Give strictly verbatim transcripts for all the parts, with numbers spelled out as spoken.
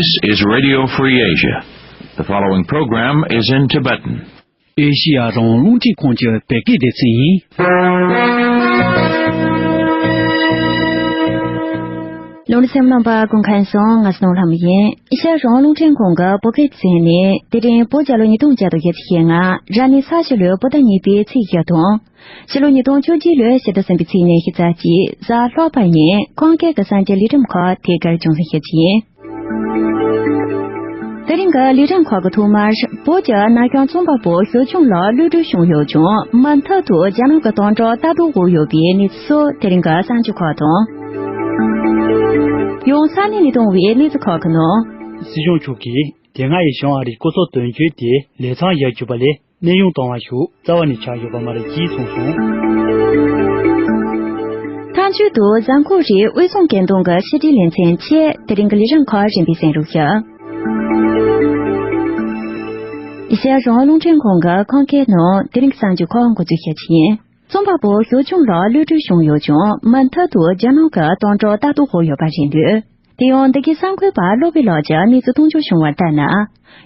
This is Radio Free Asia. The following program is in Tibetan. ཨེ་ཤི་ཡ་རང་དབང་རླུང་འཕྲིན་ཁང་གི་བོད་སྐད་སྡེ་ཚན་ཡིན། ལོ་རེ་སེམས་ནང་པ་ཀུན་མཁྱེན་སོང་ང་སྣང་ལྷམ་ཡིན། ཨེ་ཤ་རང་རླུང་འཕྲིན་ཁང་གི་བོད་སྐད་ཚན་ནས་དེ་རིང་བོད་རྒྱལ་ལོ་ཉིས་སྟོང་བརྒྱ་དང་བཞི་བཅུ་ཞེ་ལྔ་ར་ནི་ས་ཤུ་ལོའི་བོད་ཟླ་གཉིས་པའི་ཚེས་བཞི་དང་། ཕྱི་ལོ་ཉིས་སྟོང་བཅུ་གཅིག་ལོའི་ཕྱི་ཟླ་གསུམ་པའི་ཚེས་ཉི་ཤུ་རྩ་གཅིག་གཟའ་ལྷག་པ་ཉིན་ཁོང་སྐད་ཀྱི་གསར་འགྱུར་ལས་རིམ་ཁག་དེ་གར་རྒྱང་སྲིང་ཞུ་རྒྱུ་ཡིན། དེ་རིང་གི་ལས་རིམ་ཁག་གི་ཐོག་མར་བོད་ཀྱི་ན་གཞོན་རྩོམ་པ་པོ་ཞའོ་ཅུན་ལགས་གློད་གྲོལ་བྱུང་ཡོད་ཀྱང་མུ་མཐུད་དུ་རྒྱ་ནག་གི་དམ་དྲག་ལྟ་རྟོག་འོག་ཡོད་པའི་གནས་ཚུལ་སོགས་དེ་རིང་གི་གསར་འགྱུར་ཁག་དང་། ཡང་ས་གནས་ནས་བཏང་བའི་གནས་ཚུལ་ཁག་གི་ནང་། སྲིད་སྐྱོང་མཆོག་གིས་དེ་སྔ་ཡི་བྱང་ཨ་རིའི་སྐུ་ཚབ་དོན་གཅོད་དེ་ལས་མཚམས་བཞག་རྒྱུ་བ་ལས། གནས་དབྱུང་བཏང་བ་ཞིག་རྩ་བ་ནས་ཆགས་ཡོད་པ་མ་རེད་ཅེས་གསུངས་སོང་། མཐའ་མཇུག་ཏུ་གཟའ་འཁོར་རེའི་དབུས་གཙང་སྐད་གཏོང་གི་ཕྱི་དྲིལ་ལེ་ཚན་ཆེད་དེ་རིང་གི་ལས་རིམ་ཁག་རིམ་པས་གསན་རོགས་ཞུ། ཨེ་ཤ་ཡ་རང་དབང་རླུང་འཕྲིན་ཁང་གི་ཁམས་སྐད་ནང་དེ་རིང་གི་གསར་འགྱུར་ཁག་འགོ་འཛུགས་ཞུ་རྒྱུ་ཡིན། རྩོམ་པ་པོ་ཞའོ་ཅུན་ལགས་གློད་གྲོལ་བྱུང་ཡོད་ཀྱང་མུ་མཐུད་དུ་རྒྱ་ནག་གི་དམ་དྲག་ལྟ་རྟོག་འོག་ཡོད་པ་རེད་འདུག་དེ་ཡང་འདི་གའི་གསར་འགོད་པ་བློ་བྷེ་ལགས་ཀྱིས་གནས་ཚུལ་གཏོང་རྒྱུ་བྱུང་བ་ལྟར་ན།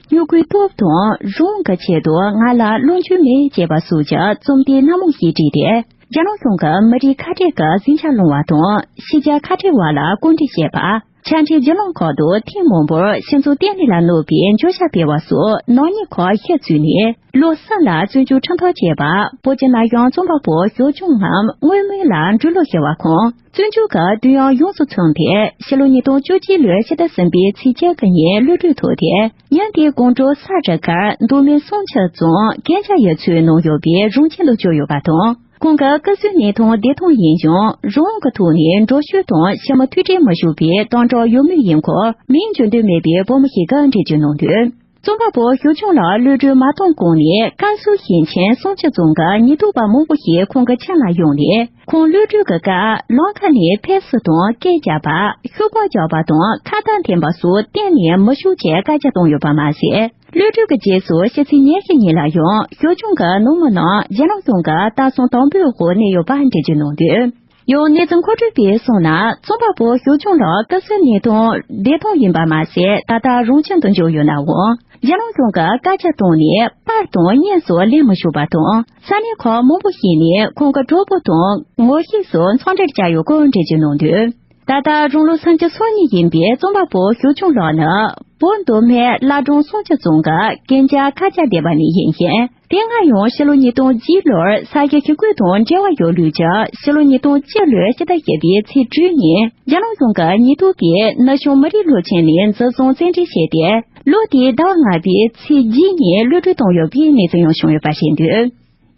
སྨྱུ་གུའི་སྟོབས་དང་རང་དབང་གི་ཆེད་དུ་ང་ལ་བློ་འགྱོད་མེད་ཅེས་པ་སོགས་ཀྱི་རྩོམ་དེབ་སྣ་མང་ཞིག་བྲིས་ཏེ། རྒྱ་ནག་གཞུང་གི་མི་རིགས་ཁ་བྲལ་གྱི་ཟིང་ཆ་སློང་བ་དང་ཕྱི་རྒྱལ་ཁ་བྲལ་བ་ལ་བཀོད་འབྲེལ་བྱེད་པ། ཆ་འཕྲིན་བརྒྱུད་ལམ་ཁག་ཏུ་ཐེངས་མང་པོར་ཕྱི་ཚུལ་གཏན་ནས་ལ་གནོད་པའི་བརྗོད་བྱ་སྤེལ་བ་སོགས་ནག་ཉེས་ཁག་ཤེད་བཙུགས་ནས། ལོ་གསུམ་ལ་བཙོན་འཇུག་ཁྲིམས་ཐག་བཅད་པ། བོད་ཀྱི་ན་གཞོན་རྩོམ་པ་པོ་ཞའོ་ཅུན་ལགས་དངོས་མིང་ལ་འབྲི་ལོག་ཞུ་བ་ཁོང་། བཙོན་འཇུག་གི་དུས་ཡུན་ཡོངས་སུ་ཚང་སྟེ། ཕྱི་ལོ་ཉིས་སྟོང་བཅུ་གཅིག་ལོའི་ཕྱི་ཟླ་གསུམ་པའི་ཚེས་བཅུ་དགུ་ཉིན་གློད་གྲོལ་ཐོབ་སྟེ། ཉིན་དེའི་དགོང་དྲོ་ས་རུབ་ཁར་མདོ་སྨད་བསང་ཆུ་རྫོང་གན་ཇ་ཡུལ་ཚོའི་ནང་ཡོད་པའི་རང་ཁྱིམ་དུ་བསྐྱོད་ཡོད་པ་དང་། ཁོང་གི་སྐུ་གཟུགས་ནི་ཐང་བདེ་ཐང་ཡིན་ཀྱང་། རང་དབང་གི་ཐོག་ནས་འགྲོ་སྐྱོད་དང་ཕྱི་མི་ཐུག་འཕྲད་མི་ཆོག་པའི་དམ་དྲག་ཡོད་མུས་ཡིན་སྐོར་མིང་བརྗོད་འདོད་མེད་པའི་བོད་མི་ཞིག་གིས་འགྲེལ་བརྗོད་གནང་དོན། རྩོམ་པ་པོ་ཞའོ་ཅུན་ལགས་གློད་གྲོལ་མ་བཏང་གོང་ནས། ཀན་སུའུ་ཞིང་ཆེན་བསང་ཆུ་རྫོང་གི་ཉེན་རྟོག་པ་མང་པོ་ཞིག་ཁོང་གི་ཁྱིམ་ལ་ཡོང་ནས། ཁོང་གློད་གྲོལ་གྱི་སྐབས་ལམ་ཁ་ནས་ཕེབས་བསུ་དང་སྐད་རྒྱབ་པ། ཤོག་སྦག་རྒྱག་པ་དང་ཁ་བཏགས་འཐེན་པ་སོགས་གཏན་ནས་མི་ཞུ་ཅེས་བཀའ་རྒྱ་བཏང་ཡོད་པ་མ་ཟད། གློད་གྲོལ་གྱི་རྗེས་སུ་ཕྱི་ཚེས་ཉེར་བཞི་ཉིན་ལ་ཡང་ཞའོ་ཅུན་གྱི་ནང་མི་རྣམས་རྒྱ་ནག་གཞུང་གི་ལྟ་སྲུང་དམ་པོའི་འོག་གནས་ཡོད་པ་འགྲེལ་བརྗོད་གནང་དོན། ཡང་གནས་ཚུལ་མཁོ་སྤྲོད་པས་གསུངས་ན། རྩོམ་པ་པོ་ཞའོ་ཅུན་ལགས་སྐུ་གཟུགས་ནི་ཐང་བདེ་ཐང་ཡིན་པ་མ་ཟད། ད་ལྟ་རང་ཁྱིམ་དུ་འབྱོར་ཡོད་ནའང་། རྒྱ་ནག་གཞུང་གི་བཀའ་རྒྱ་བཏང་ནས་པར་དང་བརྙན་སོགས་ལེན་མི་ཆོག་པ་དང་། ས་གནས་ཁག་མང་པོ་ཞིག་ནས་ཁོང་གི་གྲོགས་པོ་དང་ངོ་ཤེས་སུ་འཚམས་འདྲིར་བཅར་ཡོད་སྐོར་འགྲེལ་བརྗོད་གནང་དོན། ད་ལྟ་རང་ལོ་སུམ་ཅུ་སོ་གཉིས་ཡིན་པའི་རྩོམ་པ་པོ་ཞའོ་ཅུན་ལགས་ནི། བོད་མདོ་སྨད་བླ་བྲང་བསང་ཆུ་རྫོང་གི་གན་ཇ་ཁ་ཆ་སྡེ་བ་ནས་ཡིན་ཞིང་། དེ་སྔ་ཡང་ཕྱི་ལོ་ཉིས་སྟོང་བརྒྱད་ལོར་ས་གཞི་ཞི་རྒོལ་དང་འབྲེལ་བ་ཡོད་ལུགས་ཀྱིས། ཕྱི་ལོ་ཉིས་སྟོང་བཅུ་ལོའི་ཕྱི་ཟླ་བཞི་པའི་ཚེས་དྲུག་ཉིན་རྒྱ་ནག་གཞུང་གི་ཉེན་རྟོག་པས་ནུབ་བྱང་མི་རིགས་སློབ་ཆེན་ནས་འཛིན་བཟུང་བཙན་ཁྲིད་བྱས་ཏེ། ལོ་དེའི་ཟླ་བ་ལྔ་པའི་ཚེས་བརྒྱད་ཉིན་གློད་གྲོལ་བཏང་ཡོད་པའི་གནས་ཚུལ་ཡང་བྱུང་ཡོད་པ་རེད་འདུག་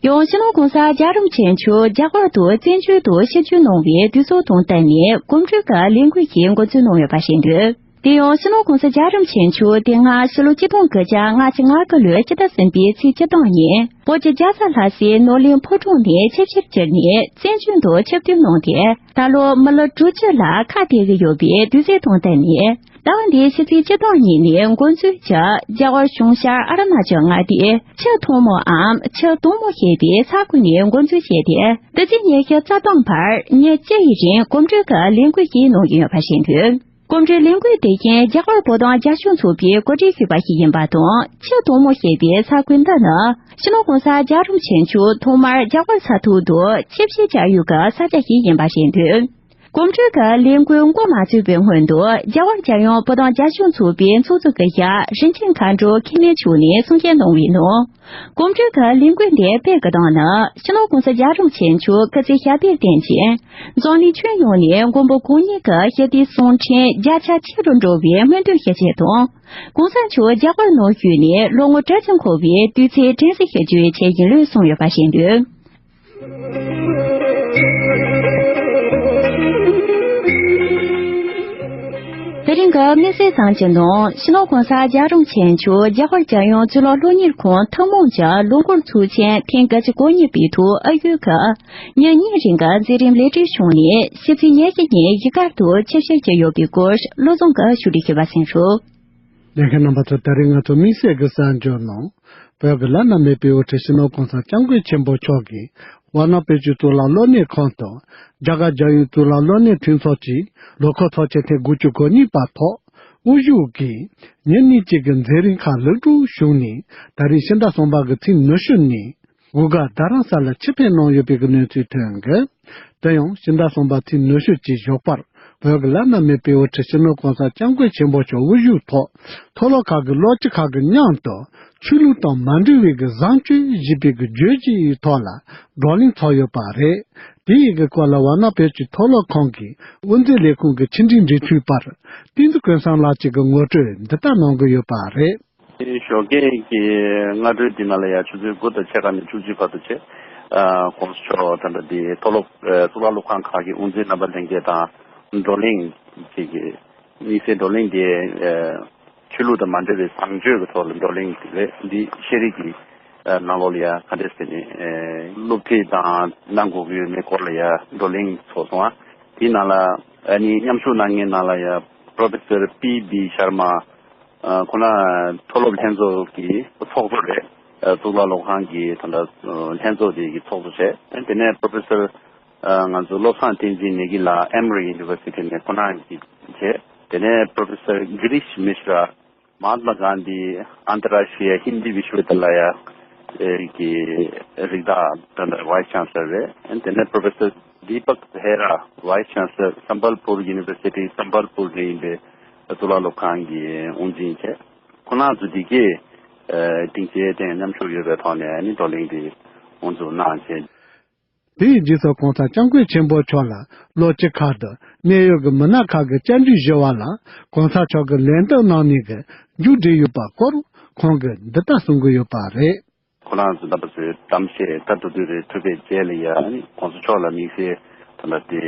ཡང་སྤྱི་ནོར་༸གོང་ས་རྒྱལ་བ་རིན་པོ་ཆེ་མཆོག་རྒྱ་གར་དུ་བཙན་བྱོལ་དུ་ཆིབས་བསྒྱུར་གནང་བའི་དུས་ཚོད་དང་བསྟུན་ནས་གོམ་བགྲོད་ཀྱི་ལས་འགུལ་ཞིག་འགོ་འཛུགས་གནང་ཡོད་པ་རེད་འདུག་དེ་ཡང་སྤྱི་ནོར་༸གོང་ས་རྒྱལ་བ་རིན་པོ་ཆེ་མཆོག་དེ་སྔ་ཕྱི་ལོ་ཆིག་སྟོང་དགུ་བརྒྱ་ལྔ་བཅུ་ང་དགུ་ལོའི་ཕྱི་ཟླ་གསུམ་པའི་ཚེས་བཅུ་སྟོང་ཉིན་བོད་ཀྱི་རྒྱལ་ས་ལྷ་སའི་ནོར་གླིང་ཕོ་བྲང་ནས་ཆིབས་ཞབས་བསྐྱངས་ནས་བཙན་བྱོལ་དུ་ཆིབས་བསྒྱུར་གནང་སྟེ། ད་ལོ་མི་ལོ་དྲུག་ཅུ་ལ་ཁ་གཏད་ཀྱི་ཡོད་པའི་དུས་ཚོད་དང་བསྟུན་ནས། ཟླ་བ་འདིའི་ཕྱི་ཚེས་བཅུ་སྟོང་ཉིན་ནས་འགོ་འཛུགས་ཀྱིས་རྒྱ་གར་གཞུང་ཤར་ཨ་རུ་ན་ཅལ་མངའ་སྡེའི་ཆུ་ཐོན་མོ་འམ་ཆུ་དྭངས་མོ་ཞེས་པའི་ས་ཁུལ་ནས་འགོ་འཛུགས་བྱས་ཏེ། འདི་ཚེས་ཉི་ཤུ་རྩ་གཏོང་བར་ཉིན་བཅུ་ཡི་རིང་གོམ་བགྲོད་ཀྱི་ལས་འགུལ་ཞིག་གནང་གི་ཡོད་པ་རེད་འདུག་གོམ་བགྲོད་ལས་འགུལ་དེ་བཞིན་རྒྱ་གར་བོད་དོན་རྒྱབ་སྐྱོར་ཚོགས་པས་གོ་སྒྲིག་ཞུས་པ་ཞིག་ཡིན་པ་དང་། ཆུ་དྭངས་མོ་ཞེས་པའི་ས་ཁུལ་འདི་ནི་སྤྱི་ནོར་༸གོང་ས་རྒྱལ་བ་རིན་པོ་ཆེ་མཆོག་ཐོག་མར་རྒྱ་གར་ས་ཐོག་ཏུ་ཆིབས་ཞབས་བཅར་ཡུལ་གྱི་ས་ཆ་ཞིག་ཡིན་པ་རེད་འདུག་གོམ་བགྲོད་ཀྱི་ལས་འགུལ་འགོ་མ་ཚུགས་པའི་སྔོན་དུ། རྒྱ་གར་རྒྱལ་ཡོངས་བོད་དོན་རྒྱབ་སྐྱོར་ཚོགས་པའི་ཚོགས་གཙོ་སྐུ་ཞབས་རིན་ཆེན་མཁའ་འགྲོ་མཁྱེན་མེད་མཆོག་ནས་གསུང་བཤད་གནང་བའི་ནང་། གོམ་བགྲོད་ཀྱི་ལས་འགུལ་འདི་སྤེལ་དགོས་དོན་ནི། སྤྱི་ནོར་༸གོང་ས་རྒྱལ་བ་རིན་པོ་ཆེ་མཆོག་སྐུ་ཚེ་ཞབས་པད་བརྟན་ཅིང་། འཛམ་གླིང་ཁྱོན་ཡོངས་ནས་མགོན་པོ་གང་ཉིད་ཀྱི་ཞི་བདེའི་གསུང་འཕྲིན་རྒྱ་ཆ་ཆེ་རུ་འགྲོ་བའི་སྨོན་འདུན་ཞུ་ཆེད་དང་། གོང་ས་མཆོག་རྒྱ་གར་ནང་བཞུགས་ནས་ལོ་ངོ་དྲུག་ཅུ་འཁོར་བའི་དུས་ཚེས་དྲན་གསོ་ཞུ་རྒྱུའི་ཆེད་ཡིན་ལུགས་གསུངས་ཡོད་པ་རེད་འདུག་དེ་རིང་གི་དམིགས་བསལ་གསར་འགྱུར་ནང་། སྤྱི་ནོར་༸གོང་ས་རྒྱལ་བ་རིན་པོ་ཆེ་མཆོག་རྒྱ་གར་རྒྱལ་ཡོངས་གཙུག་ལག་སློབ་གཉེར་ཁང་ཐུན་མོང་གི་ལོ་འཁོར་ཚོགས་ཆེན་ཐེངས་དགུ་བཅུ་གོ་གཉིས་པའི་ཐོག་ཨ་ཡུལ་གྱི་ཉིན་གཉིས་རིང་གི་མཛད་རིམ་ལེགས་གྲུབ་བྱུང་ནས། ཕྱི་ཚེས་ཉེར་བཞི་ཉིན་གཞིས་སྒར་དུ་ཆིབས་ཞབས་བསྐྱངས་ཡོད་པའི་སྐོར་བློ་བཟང་གིས་ཕྱོགས་སྒྲིག་ཞུས་པ་གསན་རོགས། ལྷན་རྒྱས་རྣམ་པ་ཚོ། ད་རིང་ང་ཚོ་དམིགས་བསལ་གྱི་གསར་འགྱུར་ནང་། བོད་ཀྱི་བླ་ན་མེད་པའི་དབུ་ཁྲིད་སྤྱི་ནོར་༸གོང་ས་༸སྐྱབས་མགོན་ཆེན་པོ་མཆོག་གིས་ཝཱ་ཎ་བོད་ཀྱི་གཙུག་ལག་སློབ་གཉེར་ཁང་དང་རྒྱ་གར་རྒྱལ་ཡོངས་གཙུག་ལག་སློབ་གཉེར་མཐུན་ཚོགས་ཀྱི་ལོ་འཁོར་ཚོགས་ཆེན་ཐེངས་དགུ་བཅུ་གོ་གཉིས་པ་ཐོག་ དབུ་བཞུགས་ཀྱིས་ཉིན་གཉིས་གཅིག་གི་མཛད་རིམ་ཁག་ལེགས་གྲུབ་བྱུང་ནས། ད་རེས་ཕྱི་ཟླ་གསུམ་པ་གི་ཚེས་ཉི་ཤུ་ནས་གུ་ག་རྡ་རམ་ས་ལར་ཆེད་ཕེབས་གནང་ཡོད་པའི་གནས་ཚུལ་ཐོན་གི། དེ་ཡང་ཕྱི་ཟླ་གསུམ་པ་ཚེས་ཉི་ཤུ་གྱི་ཞོགས་པར། བོད་ཀྱི་བླ་ན་མེད་པའི་དབུ་ཁྲིད་སྤྱི་ནོར་གོང་ས་སྐྱབས་མགོན་ཆེན་པོ་མཆོག་དབུ་བཞུགས་ཐོག་མཐོ་སློབ་ཁག་གི་སློབ་སྤྱི་ཁག་གི་མཉམ་དུ་ཆོས་ལུགས་དང་མ་འབྲེལ་བའི་གི་བཟང་སྤྱོད་ཞེས་པའི་གི་བརྗོད་གཞི་ཡི་ཐོག་ལ་བགྲོ་གླེང་ཚོགས་ཡོད་པ་རེད། དེ་ཡི་གི་སྐོར་ལ་ཝཱ་ཎ་བོད་ཀྱི་མཐོ་སློབ་ཁང་གི་དབུ་མཛད་ལས་ཁུངས་ཀྱི་ཕྱི་འབྲེལ་འབྲེལ་མཐུད་པ་བསྟན་འཛིན་ཀུན་བཟང་ལགས་ཀྱིས་གི་ངོ་སྤྲོད་འདི་ལྟར་གནང་གི་ཡོད་པ་རེད། ཞོགས་ཀས་ཀྱི་སྔ་དྲོའི་འདི་ནང་ལ་ཡང་ཆུ་ཚོད་དགུ་དང་ཕྱེད་ཀ་ནས་བཅུ་གཅིག་བར་དུ་བྱས། ཨ་༸གོང་ས་མཆོག་ད་ལྟ་འདི་མཐོ་སློབ་ཨ་གཙུག་ལག་སློབ་ཁང་ཁག་གི་དབུ་མཛད་རྣམ་པ་ལྷན་རྒྱས་དང་བགྲོ་གླེང་ཅིག་གི་དམིགས་བསལ་བགྲོ་གླེང་འདི་ཨ་ཆོས་ལུགས་དང་མ་འབྲེལ་བའི་བཟང་སྤྱོད་ཀྱི་ཐོག་ལ་བགྲོ་གླེང་ཅིག་རེད། འདི་ཤེས་རིག་གི་ཨ་ནང་ལོགས་ལ་ཡང་ག་འདྲས་ཟེར་ནས་ཨ་སློབ་ཁྲིད་དང་གནང་དགོས་ཀྱི་ཡོད་མེད་སྐོར་ལ་ཡང་བགྲོ་གླེང་ཚོགས་སོང་ཨ། དེའི་ནང་ལ་ཨ་ནི་མཉམ་ཞུགས་གནང་མཁན་ནང་ལ་ཡང་Professor P B Sharma ཨ་ཁོ་ན་མཐོ་སློབ་ལྷན་ཚོགས་ཀྱི་ཚོགས་གཙོ་རེད། ཨ་གཙུག་ལག་སློབ་ཁང་གི་ད་ལྟ་ལྷན་ཚོགས་དེ་གི་ཚོགས་གཙོ་བྱས། དེ་ནས་Professor ཨ་ང་ཚོ་བློ་བཟང་བསྟན་འཛིན་ནེ་གི་ལགས་Emory University ནས་ཁོ་ན་གི་བྱས། དེ་ནས་Professor Girish Mishra Mahatma Gandhi Antarashtriya Hindi Vishwavidyalaya གི་རིགས་བདག་ད་ལྟ་Vice Chancellor རེད། དེ་ནས་Professor Deepak Behera Vice Chancellor Sambalpur University Sambalpur ནས་ཡིན་པའི་གཙུག་ལག་སློབ་ཁང་གི་དབུ་འཛིན་བྱས། ཁོང་རྣམ་ཚོ་འདི་གས་ཨ་སྡིངས་ཆའི་སྟེང་མཉམ་ཞུགས་ཡོད་པའི་ཐོག་ནས་ཨ་ནི་བགྲོ་གླེང་འདི་དབུ་འཛུགས་གནང་བྱས། དེའི་རྗེས་སུ་གོང་ས་སྐྱབས་མགོན་ཆེན་པོ་མཆོག་ལ་ལོ་གཅིག་ཁར་དུ་གནད་ཡོད་ཀྱི་མི་སྣ་ཁག་གི་བཅར་འདྲི་ཞུ་བ་ལ་གོང་ས་མཆོག་གིས་ལན་འདེབས་གནང་ནས་ཀྱི་མཇུག་སྒྲིལ་ཡོད་པ་སྐོར་ཁོང་གིས་འདི་ལྟར་གསུང་གི་ཡོད་པ་རེད། ཁོ་རང་ཚོ་རྣམ་པ་ཚོའི་གཏམ་བཤད་ད་དུ་དུས་རེ་ཐུབ་པའི་རྗེས་ལ་ཡང་གོང་ས་མཆོག་ལ་དམིགས་བསལ་ད་ལྟ་དེ་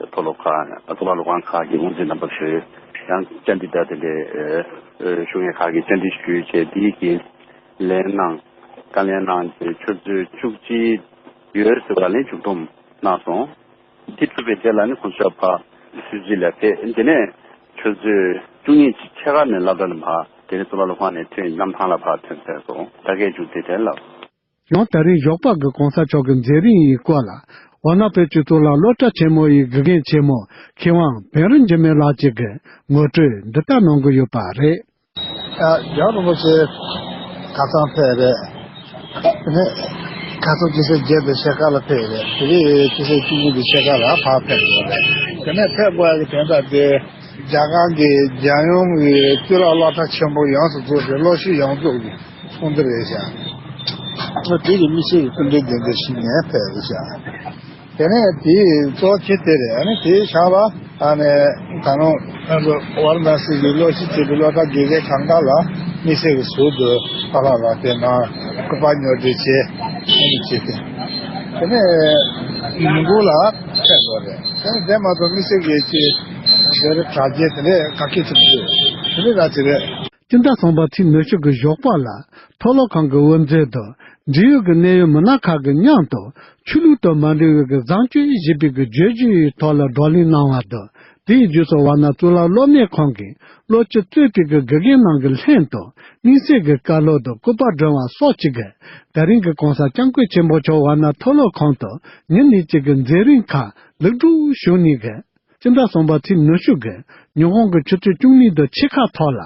མཐོ་སློབ་ཁག་མཐོ་སློབ་སློབ་ཁང་ཁག་གི་དབུ་འཛིན་རྣམ་པ་ཚོས་ཡང་བཅར་འདྲི་ད་དེ་འདྲའི་ཞུ་མཁན་ཁག་གིས་བཅར་འདྲི་ཞུས་བྱས་དེའི་གི་ལན་གནང་། བཀའ་ལན་གནང་བྱས་ཆུ་ཚོད་བཅུ་གཅིག་ཡོལ་ཟེར་བ་ལན་བཅུ་སྟོང་གནང་སོང་། དེ་གྲུབ་པའི་རྗེས་ལ་ནི་གུང་ཤ་ཕ་སུད་སི་ལ་ཕེབས། དེ་ནས་ཆུ་ཚོད་བཅུ་གཉིས་ཕྱེད་ཀ་ནས་སློབ་གྲྭ་ནས་ཕར་དེ་ནས་གཙུག་ལག་སློབ་ཁང་ནས་ཐོན། གནམ་ཐང་ལ་ཕར་ཐོན་ཚར་སོང་། ད་གས་མཇུག་དེ་དྲན་ལབ། ཡང་ད་རིང་ཞོགས་པ་གི་གོང་ས་མཆོག་གི་མཛད་རིམ་ཡི་སྐོར་ལ་ཝཱ་ཎ་བོད་ཀྱི་གཙུག་ལག་སློབ་གྲྭ་ཆེན་མོ་ཡི་དགེ་རྒན་ཆེན་མོ་མཁས་དབང་བེ་རི་འཇིགས་མེད་ལགས་ཀྱིས་གི་ངོ་སྤྲོད་འདི་ལྟར་གནང་གི་ཡོད་པ་རེད། ཡང་རིན་པོ་ཆེ་ཁ་སང་ཕེབས་རེད། དེ་ནས་ཁ་སང་སྤྱི་ཚེས་བརྒྱད་དང་ཕྱེད་ཀ་ལ་ཕེབས་རེད། དེ་རིང་སྤྱི་ཚེས་བཅུ་གཉིས་དང་ཕྱེད་ཀ་ལ་ཕར་ཕེབས་ཡོད་རེད། དེ་ནས་ཕེབས་དགོས་ཡག་གི་དོན་དག་དེ་རྒྱ་གར་གྱི་རྒྱལ་ཡོངས་ཀྱི་གཙུག་ལག་སློབ་གྲྭ་ཆེན་པོ་ཡོངས་སུ་རྫོགས་པའི་སློབ་ཞུགས་ཡོངས་རྫོགས་ཀྱི་ཚོགས་འདུ་རེད་ཤག་དེ་གི་དམིགས་བསལ་གྱི་སྐུ་མགྲོན་དེ་འདྲ་ཞིག་ནས་ཕེབས་རེད་ཤག་དེ་ནས་དེའི་གཙོ་ཆེ་དེ་རེད། ཨ་ནི་དེའི་ཞག་ལ་ཨ་ནི་ད་རུང་ང་ཚོ་ཝཱ་ར་ཎ་སི་གི་སློབ་ཞུགས་བྱེད་པའི་སློབ་གྲྭ་དགེ་རྒན་གང་དག་ལ་དམིགས་བསལ་གྱི་ཟུར་དུ་ཕ་ལྷ་ལ་དེ་ནང་སྐུ་པར་ཉོ་སྒྲིག་བྱས། ཨ་ནི་བྱས་ཏེ་དེ་ནས་ཉིན་གུང་ལ་ཕེབས་དགོས་རེད། དེ་ནས་དེ་མ་གཏོགས་དམིགས་བསལ་གྱི་ཅིག་དེ་རེད་དྲ་རྒྱའི་དེ་འདྲས་ག་གེ་ཐུབ་ཀྱི་རེད། དེ་འདྲས་ར་ཅིག་རེད། སྤྱི་ཟླ་གསུམ་པ་ཚེས་ཉི་ཤུ་གི་ཞོགས་པ་ལ་མཐོ་སློབ་ཁང་གི་དབུ་མཛད་དུ་འབྲེལ་ཡོད་ཀྱི་གནད་ཡོད་མི་སྣ་ཁག་གི་མཉམ་དུ་ཆོས་ལུགས་དང་མ་འབྲེལ་བའི་གི་བཟང་སྤྱོད་ཞེས་པའི་གི་བརྗོད་གཞི་ཡི་ཐོག་ལ་བགྲོ་གླེང་གནང་བ་དང་། དེའི་རྗེས་སུ་ཝཱ་ཎ་གཙུག་ལག་སློབ་གཉེར་ཁང་གི་སློབ་སྤྱི་གཙོས་པའི་གི་དགེ་རྒན་རྣམས་ཀྱི་ལྷན་དུ་དམིགས་བསལ་གྱི་བཀའ་སློབ་དང་སྐུ་པར་སྒྲོན་པ་སོགས་ཀྱིས་གི་ད་རིང་གི་གོང་ས་སྐྱབས་མགོན་ཆེན་པོ་མཆོག་ཝཱ་ཎ་མཐོ་སློབ་ཁང་དུ་ཉིན་གཉིས་གཅིག་གི་མཛད་རིམ་ཁག་ལེགས་གྲུབ་བྱུང་ནས་གི་སྤྱི་ཟླ་གསུམ་པ་ཚེས་ཉི་ཤུ་གི་ཉིན་གུང་གི་ཆུ་ཚོད་བཅུ་གཉིས་དང་ཕྱེད་ཀ་ཐོག་ལ་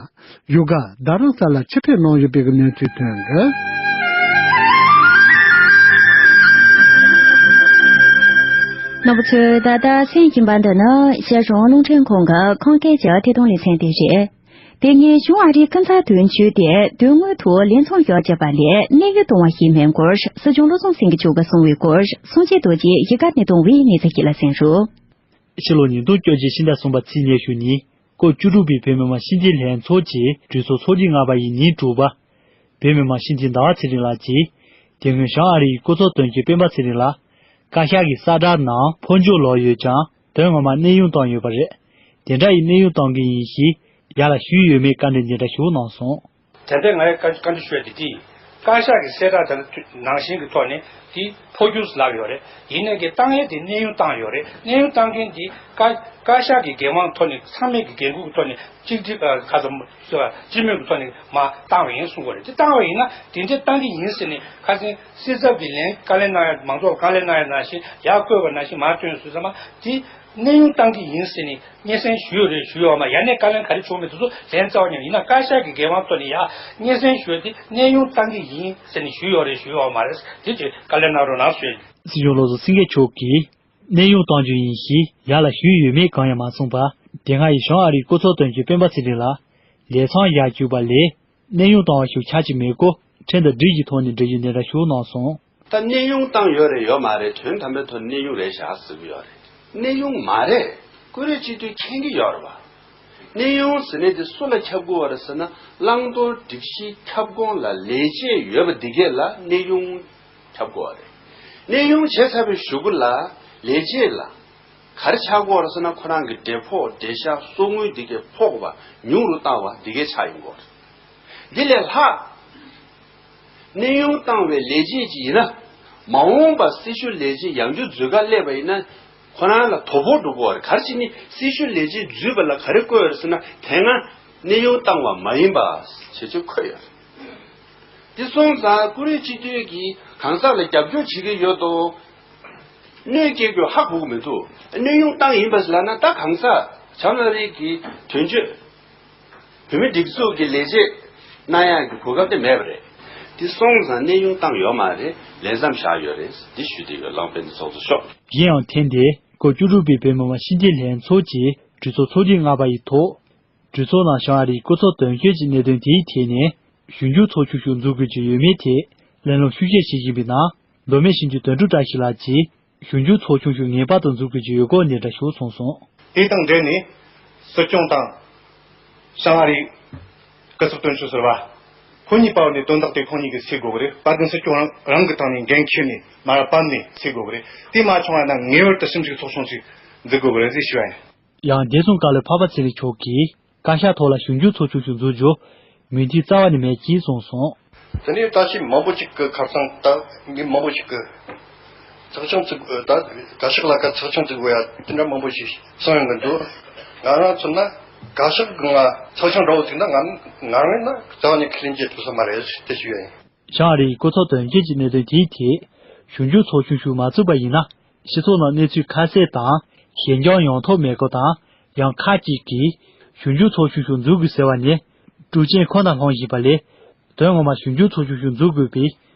བཞུགས་སྒར་རྡ་རམ་ས་ལར་ཆེད་ཕེབས་གནང་ཡོད་པའི་གནས་ཚུལ་ཐོན་ཡོད། རྣམ་པ་ཚོས་ད་ལྟ་གསན་བཞིན་པ་འདི་ནི་གཞིས་གྲོང་རླུང་འཕྲིན་ཁང་གི་ཁམས་སྐད་ཀྱི་ཐད་གཏོང་ལེ་ཚན་དེ་རེད། དེ་སྔའི་གཞུང་ཨ་རིའི་ཁྱིམ་ཚང་དོན་གཅོད་དེ་དོན་དངོས་ཐོག་ལས་མཚམས་བཞག་བྱས་པ་ལས་གནས་དབྱུང་གཏོང་བ་ཞིག་མིན་སྐོར་སྲིད་སྐྱོང་བློ་བཟང་སེང་གེ་མཆོག་གིས་གསུངས་པའི་སྐོར་སངས་རྒྱས་རྡོ་རྗེས་གཞིས་ཀ་ནས་བཏང་བའི་གནས་ཚུལ་ཞིག་ལ་གསན་རོགས། ཕྱི་ལོ་ཉིས་སྟོང་བཅོ་བརྒྱད་ཕྱི་ཟླ་གསུམ་པ་ཚེས་ཉི་ཤུ་ཉིན་སྐབས་བཅུ་དྲུག་པའི་བོད་མི་མང་སྤྱི་འཐུས་ལྷན་ཚོགས་ཀྱི་གྲོས་ཚོགས་ཚོགས་ཐེངས་ལྔ་པ་ཡི་ཉིན་དྲུག་པ། བོད་མི་མང་སྤྱི་འཐུས་ཟླ་བ་ཚེ་རིང་ལགས་ཀྱིས་དེ་སྔོན་བྱང་ཨ་རི་ཡི་སྐུ་ཚབ་དོན་གཅོད་སྤེན་པ་ཚེ་རིང་ལ་བཀའ་ཤག་གི་གསལ་བསྒྲགས་ནང་ཕོ་འབྱོར་ལོག་ཡོད་ཀྱང་དོན་ངོ་མར་གནས་དབྱུང་བཏང་ཡོད་པ་རེད། དེ་འདྲ་ཡི་གནས་དབྱུང་བཏང་གི་ཡིན་ཞེས་ཡར་ལ་ཞུས་ཡོད་མེད་བཀའ་འདྲི་འདི་འདྲ་ཞུ་གནང་སོང་། དེ་འདྲའི་ངས་བཀའ་བཀའ་འདྲི་ཞུ་ཡ་དེ་དེ་ཡིན། བཀའ་ཤག་གི་གསལ་བསྒྲགས་དེ་ནང་བཞིན་གྱི་ཐོག་ནས་དེ་འཕོ་འགྱུར་ལབ་ཡོད་རེད། ཡིན་ནའི་གི་བཏང་ཡས་དེ་གནས་དབྱུང་བཏང་ཡོད་རེད། གནས་དབྱུང་བཏང་མཁན་དེ་བཀའ་བཀའ་ཤག་གི་འགན་དབང་ཐོག་ནས་ཚང་མས་ཀྱི་འགན་འཁུར་གྱི་ཐོག་ནས་གཅིག་སྒྲིལ་ཨ་ག་ཚོད་སྤྱི་མོས་ཀྱི་ཐོག་ནས་མར་བཏང་བ་ཡིན་གསུང་གི་རེད། དེ་བཏང་བ་ཡིན་ན་དེ་འདྲའི་བཏང་གི་ཡིན་ཟེར་ནས་ཁ་སང་སྲིད་ཚབ་ཀྱི་ལན་བཀའ་ལན་གནང་ཡ་མང་ཚོགས་ལ་བཀའ་ལན་གནང་ཡ་ནང་བཞིན་ཡར་བཀོད་པ་ནང་བཞིན་མར་བཏོན་སོང་ཙང་མ་དེ། གནས་དབྱུང་བཏང་གི་ཡིན་ཟེར་ནས་སྙན་སེང་ཞུས་ཡོད་རེད་ཞུས་ཡོད་མ་རེད། ཡ་ནས་བཀའ་ལན་ག་རེ་བྱུང་མེད་དེ་ཚོ་ལན་རྩ་བ་ཉིད་ནས། ཡིན་ན་བཀའ་ཤག་གི་འགན་དབང་ཐོག་ནས་ཡ་སྙན་སེང་ཞུས་ཏེ་གནས་དབྱུང་བཏང་གི་ཡིན་ཟེར་ནས་ཞུས་ཡོད་རེད་ཞུས་ཡོད་མ་རེད། དེ་ཚོ་བཀའ་ལན་གནང་རོགས་གནང་ཞུ། སྲིད་སྐྱོང་བློ་བཟང་སེང་གེ་མཆོག་གིས་གནས་དབྱུང་གཏོང་རྒྱུ་ཡིན་ཞེས་ཡ་ལ་ཞུས་ཡོད་མེད་གང་ཡང་མ་གསུངས་པར། དེ་སྔ་ཡི་བྱང་ཨ་རིའི་སྐུ་ཚབ་དོན་གཅོད་སྤེན་པ་ཚེ་རིང་ལ་ལས་མཚམས་བཞག་བཅུག་པ་ལས། གནས་དབྱུང་བཏང་བ་ཞིག་ཆགས་ཀྱི་མེད་སྐོར་འཕྲིན་དང་འབྲེལ་གྱི་ཐོག་ནས་འགྲེལ་བརྗོད་འདི་འདྲ་ཞིག་གནང་སོང་། ད་གནས་དབྱུང་བཏང་ཡོད་རེད་ཡོད་མ་རེད། དོན་དམ་པའི་ཐོག་གནས་དབྱུང་རེད་བཞག་ཟེར་གྱི་ཡོད་རེད། གནས་དབྱུང་མ་རེད། ཀུ་རེ་སྤྱི་འཐུས་མཁྱེན་གྱི་ཡོད་རེད་བ། གནས་དབྱུང་ཟེར་ནས་དེ་སུ་ལ་ཁྱབ་དགོས་བ་རེད་ཟེར་ན། བླང་དོར་སྒྲིག་གཞི་ཁྱབ་ཁོངས་ལ་ལས་བྱེད་ཡོད་པ་འདི་གས་ལ་གནས་དབྱུང་ཁྱབ་དགོས་བ་རེད། གནས་དབྱུང་བྱས་ཚར་བའི་གཞུག་གུ་ལ་ལས་བྱེད་ལ། ག་རེ་ཆགས་ཀྱི་ཡོད་རེད་ཟེར་ན། ཁོ་རང་གི་འབྲས་ཕོགས་འབྲས་ཤག་གསོག་དངུལ་འདི་གས་ཕོག་པ་ཉུང་རུ་བཏང་བ་འདི་གས་ཆགས་ཡོང་གི་ཡོད་རེད། འདི་ལས་ལྷག་གནས་དབྱུང་བཏང་བའི་ལས་བྱེད་ཅིག་ཡིན་ན། མ་འོངས་པ་སྲི་ཞུ་ལས་བྱེད་ཡང་བསྐྱར་འཛུལ་ག་སླེབས་པ་ཡིན་ན། ཁོ་རང་ལ་དོ་ཕོག་འགྲོ་གི་ཡོད་རེད། ག་རེ་བྱས་ནས་སྲི་ཞུ་ལས་བྱེད་འཛུལ་བ་ལ་ག་རེ་བཀོད་ཡོད་རེད་ཟེར་ན། དེ་སྔ་གནས་དབྱུང་བཏང་བ་མ་ཡིན་པ་བྱས་ཚུལ་འཁོད་ཡོད་རེད། དེ་སོང་ཙང་ཀུ་རེ་སྤྱི་འཐུས་ཀྱིས་གང་ཟག་ལ་རྒྱབ་སྐྱོར་བྱེད་ཀྱི་ཡོད་དོ། གནོད་སྐྱེལ་དགོས་ཧ་གོ་གི་མི་འདུག་གནས་དབྱུང་བཏང་ཡིན་པ་ཟེར་ལབ་ན། ད་གང་ཟག་བྱང་ཨ་རི་གི་དོན་གཅོད་བོད་མི་སྒྲིག་འཛུགས་ཀྱི་ལས་བྱེད་གནང་ཡག་གི་གོ་སྐབས་དེ་མེད་པ་རེད། དེ་སོང་ཙང་གནས་དབྱུང་བཏང་ཡོད་མ་རེད། ལས་མཚམས་བཞག་ཡོད་རེད། འདི་ཞུ་བསྡད་ཡོད། ལགས་འོང་། དཔེ་འདི་ཚོགས་གཙོ་མཆོག་ཡིན་ཡང་ཐེངས་འདིའི་སྐབས་བཅུ་དྲུག་པའི་བོད་མི་མང་སྤྱི་འཐུས་ལྷན་ཚོགས་ཀྱི་གྲོས་ཚོགས་ཚོགས་དུས་ལྔ་པ་ཡི་ཐོག་གྲོས་ཚོགས་ནང་བྱང་ཨ་རིའི་སྐུ་ཚབ་དོན་གཅོད་ཀྱི་གནད་དོན་དེའི་ཐད་ནས་གཞུང་འཛུགས་ཚོགས་ཆུང་ཞིག་འཛུགས་དགོས་ཀྱི་ཡོད་མེད་ཐད་གླེང་སློང་ཤུགས་ཆེ་བྱེད་བཞིན་པའི་ནང་། མདོ་སྨད་ཞིབ་འཇུག་དོན་གྲུབ་བཀྲ་ཤིས་ལགས་ཀྱིས་གཞུང་འཛུགས་ཚོགས་ཆུང་ཞིག་ངེས་པར་དུ་འཛུགས་དགོས་ཀྱི་ཡོད་སྐོར་ནས་འདྲ་ཞིག་གསུངས་སོང་། དེ་དང་འབྲེལ་ནས་སྲིད་སྐྱོང་དང་བྱང་ཨ་རིའི་སྐུ་ཚབ་དོན་གཅོད་ཟུར་པ་ཁོ་གཉིས་བར་ནས་དོན་དག་དེ་ཁོ་གཉིས་ཀྱིས་སེལ་དགོས་ཀྱི་རེད། དཔལ་ལྡན་སྲིད་སྐྱོང་རང་རང་གི་ཐོག་ནས་འགན་འཁྱེར་ནས་མར་བབས་ནས་སེལ་དགོས་ཀྱི་རེད། དེ་མ་བྱུང་བ་ན་ངེས་པར་དུ་ཞིབ་འཇུག་ཚོགས་ཆུང་ཞིག་འཛུགས་དགོས་ཀྱི་རེད་ཟེར་ཞུ་བ་ཡིན། ཡང་བདེ་སྲུང་བཀའ་བློན་འཕགས་པ་ཚེ་རིང་མཆོག་གིས་བཀའ་ཤག་ཐོག་ལ་གཞུང་འཛུགས་ཚོགས་ཆུང་ཞིག་འཛུགས་རྒྱུར་མོས་མཐུན་རྩ་བ་ནས་མེད་ཅེས་གསུངས་སོང་། དེ་ནས་ད་ཅི་མང་པོ་ཅིག་གི་ཁ་སང་ད་མི་མང་པོ་ཅིག་གི་ཚོགས་ཆུང་བཙུགས། ད་བཀའ་ཤག་ལ་ཁ་ཚོགས་ཆུང་བཙུགས་དགོས་ཡ་དེ་འདྲ་མང་པོ་ཞིག་གསུངས་ཡོང་གི་འདུག་ང་རང་མཚོན་ན་བཀའ་ཤག་གི་ང་ཚོགས་ཆུང་འདྲ་བོ་བཙུགས་ན་ང་ང་རང་ན་རྩ་བ་ནས་ཁས་ལེན་བྱེད་ཐུབ་ས་མ་རེད་དེ་ཞུ་ཡ་ཡིན། བྱང་ཨ་རིའི་སྐུ་ཚབ་དོན་གཅོད་ཀྱི་གནད་དོན་དེའི་ཐད་གཞུང་འཛུགས་ཚོགས་ཆུང་ཞིག་མ་བཙུགས་པ་ཡིན་ན། སྤྱི་ཚོགས་ནང་གནས་ཚུལ་ཁ་གསལ་དང་ཞན་འགྱུར་ཡོང་ཐབས་མེད་སྐོར་དང་། ཡང་ཁག་ཅིག་གིས་གཞུང་འཛུགས་ཚོགས་ཆུང་ཞིག་འཛུགས་དགོས་ཟེར་བ་ནི་དཀྲུག་རྐྱེན་ཁོ་ནར་ལྷུང་བཞིན་པ་ལས། དོན་ངོ་མར་གཞུང་འཛུགས་ཚོགས་ཆུང་ཞིག་འཛུགས་དགོས་པའི་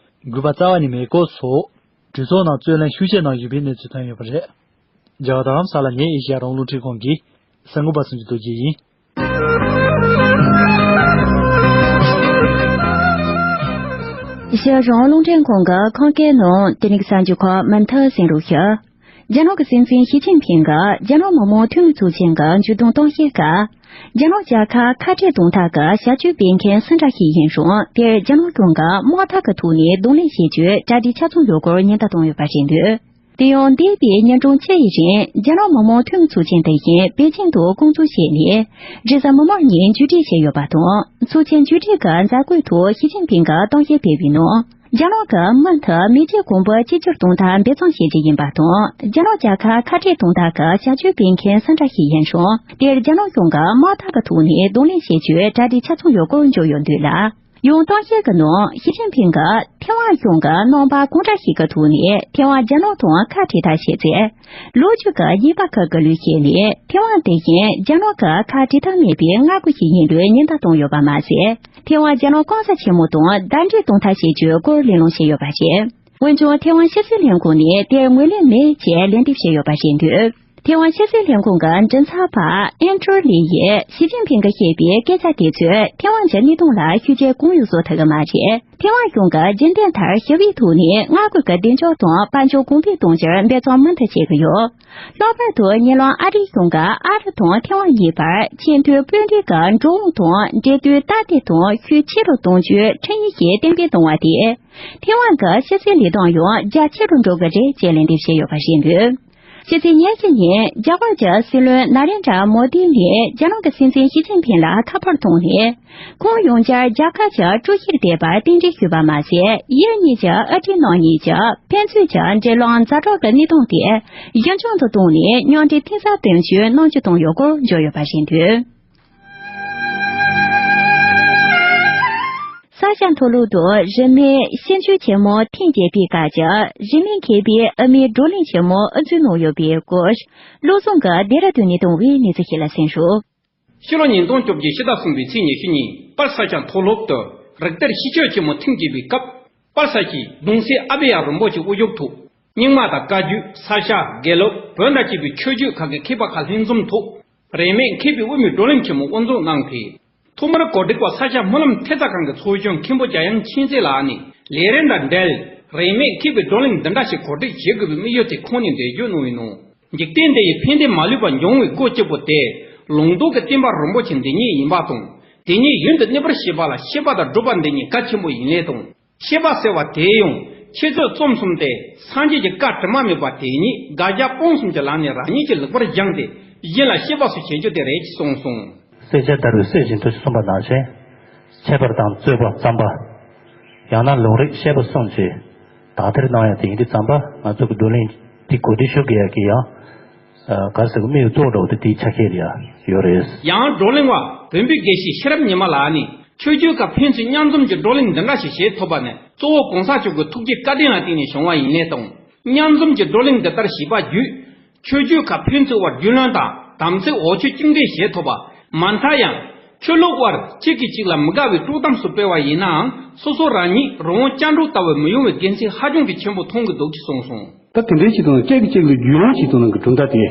དགོས་པ་རྩ་བ་ནས་མེད་སྐོར་སོགས་གྲོས་ཚོགས་ནང་རྩོད་གླེང་ཤུགས་ཆེ་གནང་བཞིན་པའི་གནས་ཚུལ་ཐོན་ཡོད་པ་རེད། རྒྱ་གར་རྡ་རམ་ས་ལ་ནས་ཨེ་ཤེ་ཡ་རང་དབང་རླུང་འཕྲིན་ཁང་གི་གསར་འགོད་པ་སུ་འཇུ་རྡོ་རྗེ་ཡིན། ཨེ་ཤེ་ཡ་རང་དབང་རླུང་འཕྲིན་ཁང་གི་ཁམས་སྐད་ནང་དེ་རིང་གི་གསར་འགྱུར་ཁག་མུ་མཐུད་གསན་རོགས་ཞུ། རྒྱ་ནག་གི་སྲིད་འཛིན་ཞི་ཅིན་ཕིང་གིས་རྒྱ་ནག་མི་དམངས་འཐུས་མི་ཚོགས་ཆེན་གྱི་མཇུག་བསྡོམས་གཏམ་བཤད་སྐབས། རྒྱ་ནག་རྒྱལ་ཁབ་ཁ་བྲལ་གཏོང་ཐབས་ཀྱི་བྱ་སྤྱོད་སྤེལ་མཁན་སུ་འདྲ་ཞིག་ཡིན་རུང་། དེར་རྒྱ་ནག་གཞུང་གིས་དམག་འཐབ་ཀྱི་ཐོག་ནས་གདོང་ལེན་བྱེད་རྒྱུའི་གྲ་སྒྲིག་ཆ་ཚང་ཡོད་སྐོར་ཉེན་བརྡ་བཏང་ཡོད་པ་རེད་འདུག་དེ་ཡང་འདས་པའི་ཉིན་གྲངས་བཅུ་ཡི་རིང་རྒྱ་ནག་མི་དམངས་འཐུས་མི་ཚོགས་ཆེན་དེ་བཞིན་པེ་ཅིང་དུ་བསྐོང་ཚོགས་བྱས་ནས་རེས་གཟའ་མིག་དམར་ཉིན་མཇུག་སྒྲིལ་བྱས་ཡོད་པ་དང་། ཚོགས་ཆེན་མཇུག་སྒྲིལ་གྱི་མཛད་སྒོའི་ཐོག་ཞི་ཅིན་ཕིང་གིས་གཏམ་བཤད་སྤེལ་བའི་ནང་། རྒྱ་ནག་གིས་མུ་མཐུད་མེས་རྒྱལ་གོང་བུ་གཅིག་གྱུར་གཏོང་ཐབས་འབད་བརྩོན་བྱེད་ཀྱི་ཡིན་པ་དང་། རྒྱ་ནག་རྒྱལ་ཁབ་ཁ་བྲལ་གཏོང་ཐབས་ཀྱི་བྱ་སྤྱོད་སྤེལ་མཁན་སུ་འདྲ་ཞིག་ཡིན་རུང་། དེར་རྒྱ་ནག་གཞུང་གིས་དམག་འཐབ་ཀྱི་ཐོག་ནས་གདོང་ལེན་བྱེད་རྒྱུའི་གྲ་སྒྲིག་ཆ་ཚང་ཡོད་སྐོར་བརྗོད་ཡོད་འདུག་ལ། ཡང་གཏམ་བཤད་ཀྱི་ནང་ཞི་ཅིན་ཕིང་གིས་ཐེ་ཝན་གཞུང་གིས་རྣམ་པ་གང་འདྲ་ཞིག་གི་ཐོག་ནས་ཐེ་ཝན་རྒྱ་ནག་དང་ཁ་བྲལ་ཐབས་བྱས་ཚེ། ལོ་རྒྱུས་ཀྱི་རྙེད་པ་ཁག་གི་ལོས་བཤད་ནས་ཐེ་ཝན་དེ་བཞིན་རྒྱ་ནག་གི་ཁ་བྲལ་ཐབས་མེད་པའི་མངའ་ཁུལ་ཞིག་ཡིན་ལུགས་ཉེན་བརྡ་བཏང་ཡོད་པ་མ་ཟད། ཐེ་ཝན་རྒྱ་ནག་གང་ས་ཆེན་མོ་དང་ཟླ་སྒྲིལ་གཏོང་ཐབས་བྱེད་རྒྱུའི་སྐོར་གླེང་སློང་བྱས་ཡོད་པ་རེད། འོན་ཀྱང་ཐེ་ཝན་ཕྱི་སྲིད་ལྷན་ཁང་ནས་དེར་ངོས་ལེན་མེད་ཅེས་ལན་འདེབས་བྱས་ཡོད་པ་རེད་འདུག་ཐེ་ཝན་ཕྱི་སྲིད་ལྷན་ཁང་གི་མགྲིན་ཚབ་པ་ཨན་ཀྲོ་ལི་ཡིས་ཞི་ཅིན་ཕིང་གིས་བཤད་པའི་སྐད་ཆ་དེ་ཚོས་ཐེ་ཝན་གྱི་གནས་སྟངས་ལ་ཤུགས་རྐྱེན་གང་ཡང་བཟོ་ཐུབ་ཀྱི་མ་རེད། ཐེ་ཝན་གཞུང་གིས་རྒྱུན་ལྡན་ལྟར་ཞི་བའི་ཐོག་ནས་མངའ་ཁུལ་གྱི་བདེ་འཇགས་དང་དཔལ་འབྱོར་གོང་འཕེལ་གཏོང་རྒྱུར་འབད་བརྩོན་མུ་མཐུད་བྱེད་ཀྱི་ཡོད། ལྷག་པར་དུ་ཉེ་ལམ་ཨ་རིའི་གཞུང་གིས་ཨ་རི་དང་ཐེ་ཝན་གཉིས་བར་ཆེས་མཐོའི་དཔུང་སྡེ་གི་འགྲོ་འོང་དང་འབྲེལ་མཐུད་སྟབས་བདེ་དང་ཤུགས་ཆེ་རུ་གཏོང་རྒྱུའི་ཁྲིམས་ཡིག་ཞིག་གཏན་འབེབས་གཏོང་བ་དེས། ཐེ་ཝན་གྱི་ཕྱི་སྲིད་ལས་དོན་ཡང་རྒྱ་ཆེ་རུ་འགྲོ་གི་རེད་ཅེས་ལན་འདེབས་བྱས་ཡོད་པ་རེད་འདུག་ཕྱི་ཚེས་ཉེར་བཞི་ཉིན་རྒྱ་གར་གྱི་སྲིད་བློན་ན་རེན་དྲ་མོ་དི་ནས་རྒྱ་ནག་གི་སྲིད་འཛིན་ཞི་ཅིན་ཕིང་ལ་ཁ་པར་བཏང་ནས། ཁོང་ཡང་བསྐྱར་རྒྱ་གར་གྱི་ཀྲུའུ་ཞིར་བསྡད་པར་རྟེན་འབྲེལ་ཞུས་པ་མ་ཟད། ཡུལ་གཉིས་ཀྱི་ཨ་རིའི་ནང་གཉིས་ཀྱི་ཕན་ཚུན་གྱི་འབྲེལ་ལམ་ཛ་དྲག་གི་གནས་སྟངས་དེ་གཞི་འཛིན་དུ་བཏང་ནས་མཉམ་འབྲེལ་མཐུན་གསར་སྟོན་རྒྱུའི་གནང་སྒྱུར་བཏང་ཡོད་སྐོར་བརྗོད་ཡོད་པ་རེད་འདུག་ས་ཞིང་མཐོ་སློབ་ཏུ་རིན་མེད་ཤིང་ཆུ་ཆེན་མོ་ཐེངས་བརྒྱད་པའི་སྐབས་ཀྱི་རིན་མེད་མཁས་པའི་ཨ་མའི་བགྲོ་གླེང་ཆེན་མོ་འཛུལ་གནང་ཡོད་པའི་སྐོར། བློ་བཟང་གིས་ལྡེ་ར་ལྡུན་ནས་བཏང་བའི་གནས་ཚུལ་ཞིག་ལ་གསན་ཤོག། ཕྱི་ལོ་ཉིས་སྟོང་བཅོ་བརྒྱད་ཕྱི་ཟླ་གསུམ་པའི་ཚེས་ཉི་ཤུ་ཉིན་དཔལ་ས་སྐྱ་མཐོ་སློབ་ཏུ་རིག་གཏེར་ཤེས་བྱ་ཆེན་མོ་ཐེངས་བརྒྱད་པའི་སྐབས། དཔལ་ས་སྐྱའི་གདུང་སྲས་ཨ་བེ་ཡ་རིན་པོ་ཆེ་དབུ་བཞུགས་ཐོག་རྙིང་མ་དང་བཀའ་བརྒྱུད། ས་སྐྱ། དགེ་ལུགས། བོན་དང་བཅས་པའི་ཆོས་བརྒྱུད་ཁག་གི་མཁས་པ་ཁག་ལྷན་འཛོམས་ཐོག་རིན་མེད་མཁས་པའི་དབུ་མའི་བགྲོ་གླེང་ཆེན་མོ་དབུ་འཛུགས་གནང་སྟེ། ཐོག་མར་གོ་སྒྲིག་པ་ས་སྐྱ་སྨོན་ལམ་ཐེབས་རྩ་ཁང་གི་ཚོགས་གཞོན་མཁན་པོ་འཇམ་དབྱངས་མཁྱེན་བརྩེ་ལགས་ནས། ལས་རིམ་དང་འབྲེལ་རིན་མེད་མཁས་པའི་བགྲོ་གླེང་འདི་འདྲ་ཞིག་གོ་སྒྲིག་བྱེད་དགོས་པའི་དམིགས་ཡུལ་དེ་ཁོང་ནས་འགྲེལ་བརྗོད་གནང་བའི་ནང་། འཇིག་རྟེན་འདི་ཡི་ཕན་བདེ་མ་ལུས་པ་འབྱུང་བའི་སྒོ་གཅིག་པོ་དེ་ལུང་རྟོགས་ཀྱི་བསྟན་པ་རིན་པོ་ཆེ་འདི་ཉིད་ཡིན་པ་དང་། དེ་ཉིད་ཡུན་དུ་གནས་པར་བྱེད་པ་ལ་ཤེས་པ་དང་སྒྲུབ་པ་འདི་ཉིད་གལ་ཆེན་པོ་ཡིན་ལས་དང་། ཤེས་པ་ཟེར་བ་དེ་ཡང་འཆད་རྩོད་རྩོམ་གསུམ་སྟེ། སངས་རྒྱས་ཀྱི་བཀའ་དྲི་མ་མེད་པ་དེ་ཉིད་དགག་བྱ་སྤོང་གསུམ་གྱི་ལམ་ནས་རང་ཉིད་ཀྱིས་ལེགས་པར་སྦྱངས་ཏེ། གཞན་ལ་བཤད་པ་སོགས་བྱེད་རྒྱུ་དེ་རེད་ཅེས་གསུངས་སོང་། བསྲེག་བཅད་བརྡར་བའི་གསེར་བཞིན་དུ་གསུངས་པ་ནང་བཞིན། འཆད་པ་དང་རྩོད་པ་བརྩམས་པ། ཡང་ན་ལུང་རིགས་བཤད་པ་གསུམ་གྱིས་དག་ཐེར་གནང་ཡ་དེ་ཡིན་དུས་ཙམ་པ། ང་ཚོ་གི་བགྲོ་གླེང་འདི་གོ་སྒྲིག་ཞུ་དགོས་ཡ་གི་ཡང་། ཨ། ག་རེ་ཟེར་གི། དམིགས་ཡུལ་གཙོ་བོ་འདྲ་བོ་དེ་དེའི་ཆ་ཤས་རེད་ཡ་ཡོད་རེད། ཡང་བགྲོ་གླེང་བ་བོན་པོའི་དགེ་བཤེས་ཤེས་རབ་ཉི་མ་ལགས་ནས། ཆོས་བརྒྱུད་ཁག་ཕན་ཚུན་མཉམ་འཛོམས་ཀྱི་བགྲོ་གླེང་འདི་འདྲ་ཞིག་བྱེད་ཐུབ་པ་ནི་གཙོ་བོ་གོང་ས་མཆོག་གི་ཐུགས་རྗེ་བཀའ་དྲིན་ལ་བརྟེན་ནས་བྱུང་བ་ཡིན་ལས་དང་། མཉམ་འཛོམས་ཀྱི་བགྲོ་གླེང་འདི་ལྟར་བྱས་པ་བརྒྱུད། ཆོས་བརྒྱུད་ཁག་ཕན་ཚུན་དབར་རྒྱུས་ལོན་དང་དམ་ཚིག་འོ་ཆོས་གཅིག་འདྲེས་བྱེད་ཐུབ་པ། མ་མཐའ་ཡང་། ཆོས་ལུགས་དབར་གཅིག་གིས་གཅིག་ལ་མི་དགའ་བའི་དཀྲུག་གཏམ་སོགས་སྤེལ་བ་ཡིན་ནའང་། སོ་སོ་རང་ཉིད་རང་དབང་བཅའ་འགྲོལ་ལྟ་བུ་མི་ཡོང་བའི་དགེ་མཚན་ཧ་ཅང་གི་ཆེན་པོ་མཐོང་གི་འདུག་ཅེས་གསུངས་སོང་། ད་དེ་འདྲའི་ཅིག་དང་གཅིག་གིས་གཅིག་ལ་རྒྱུས་ལོན་བྱེད་ཐུབ་ནང་གི་གྲུབ་མཐའ་དེ།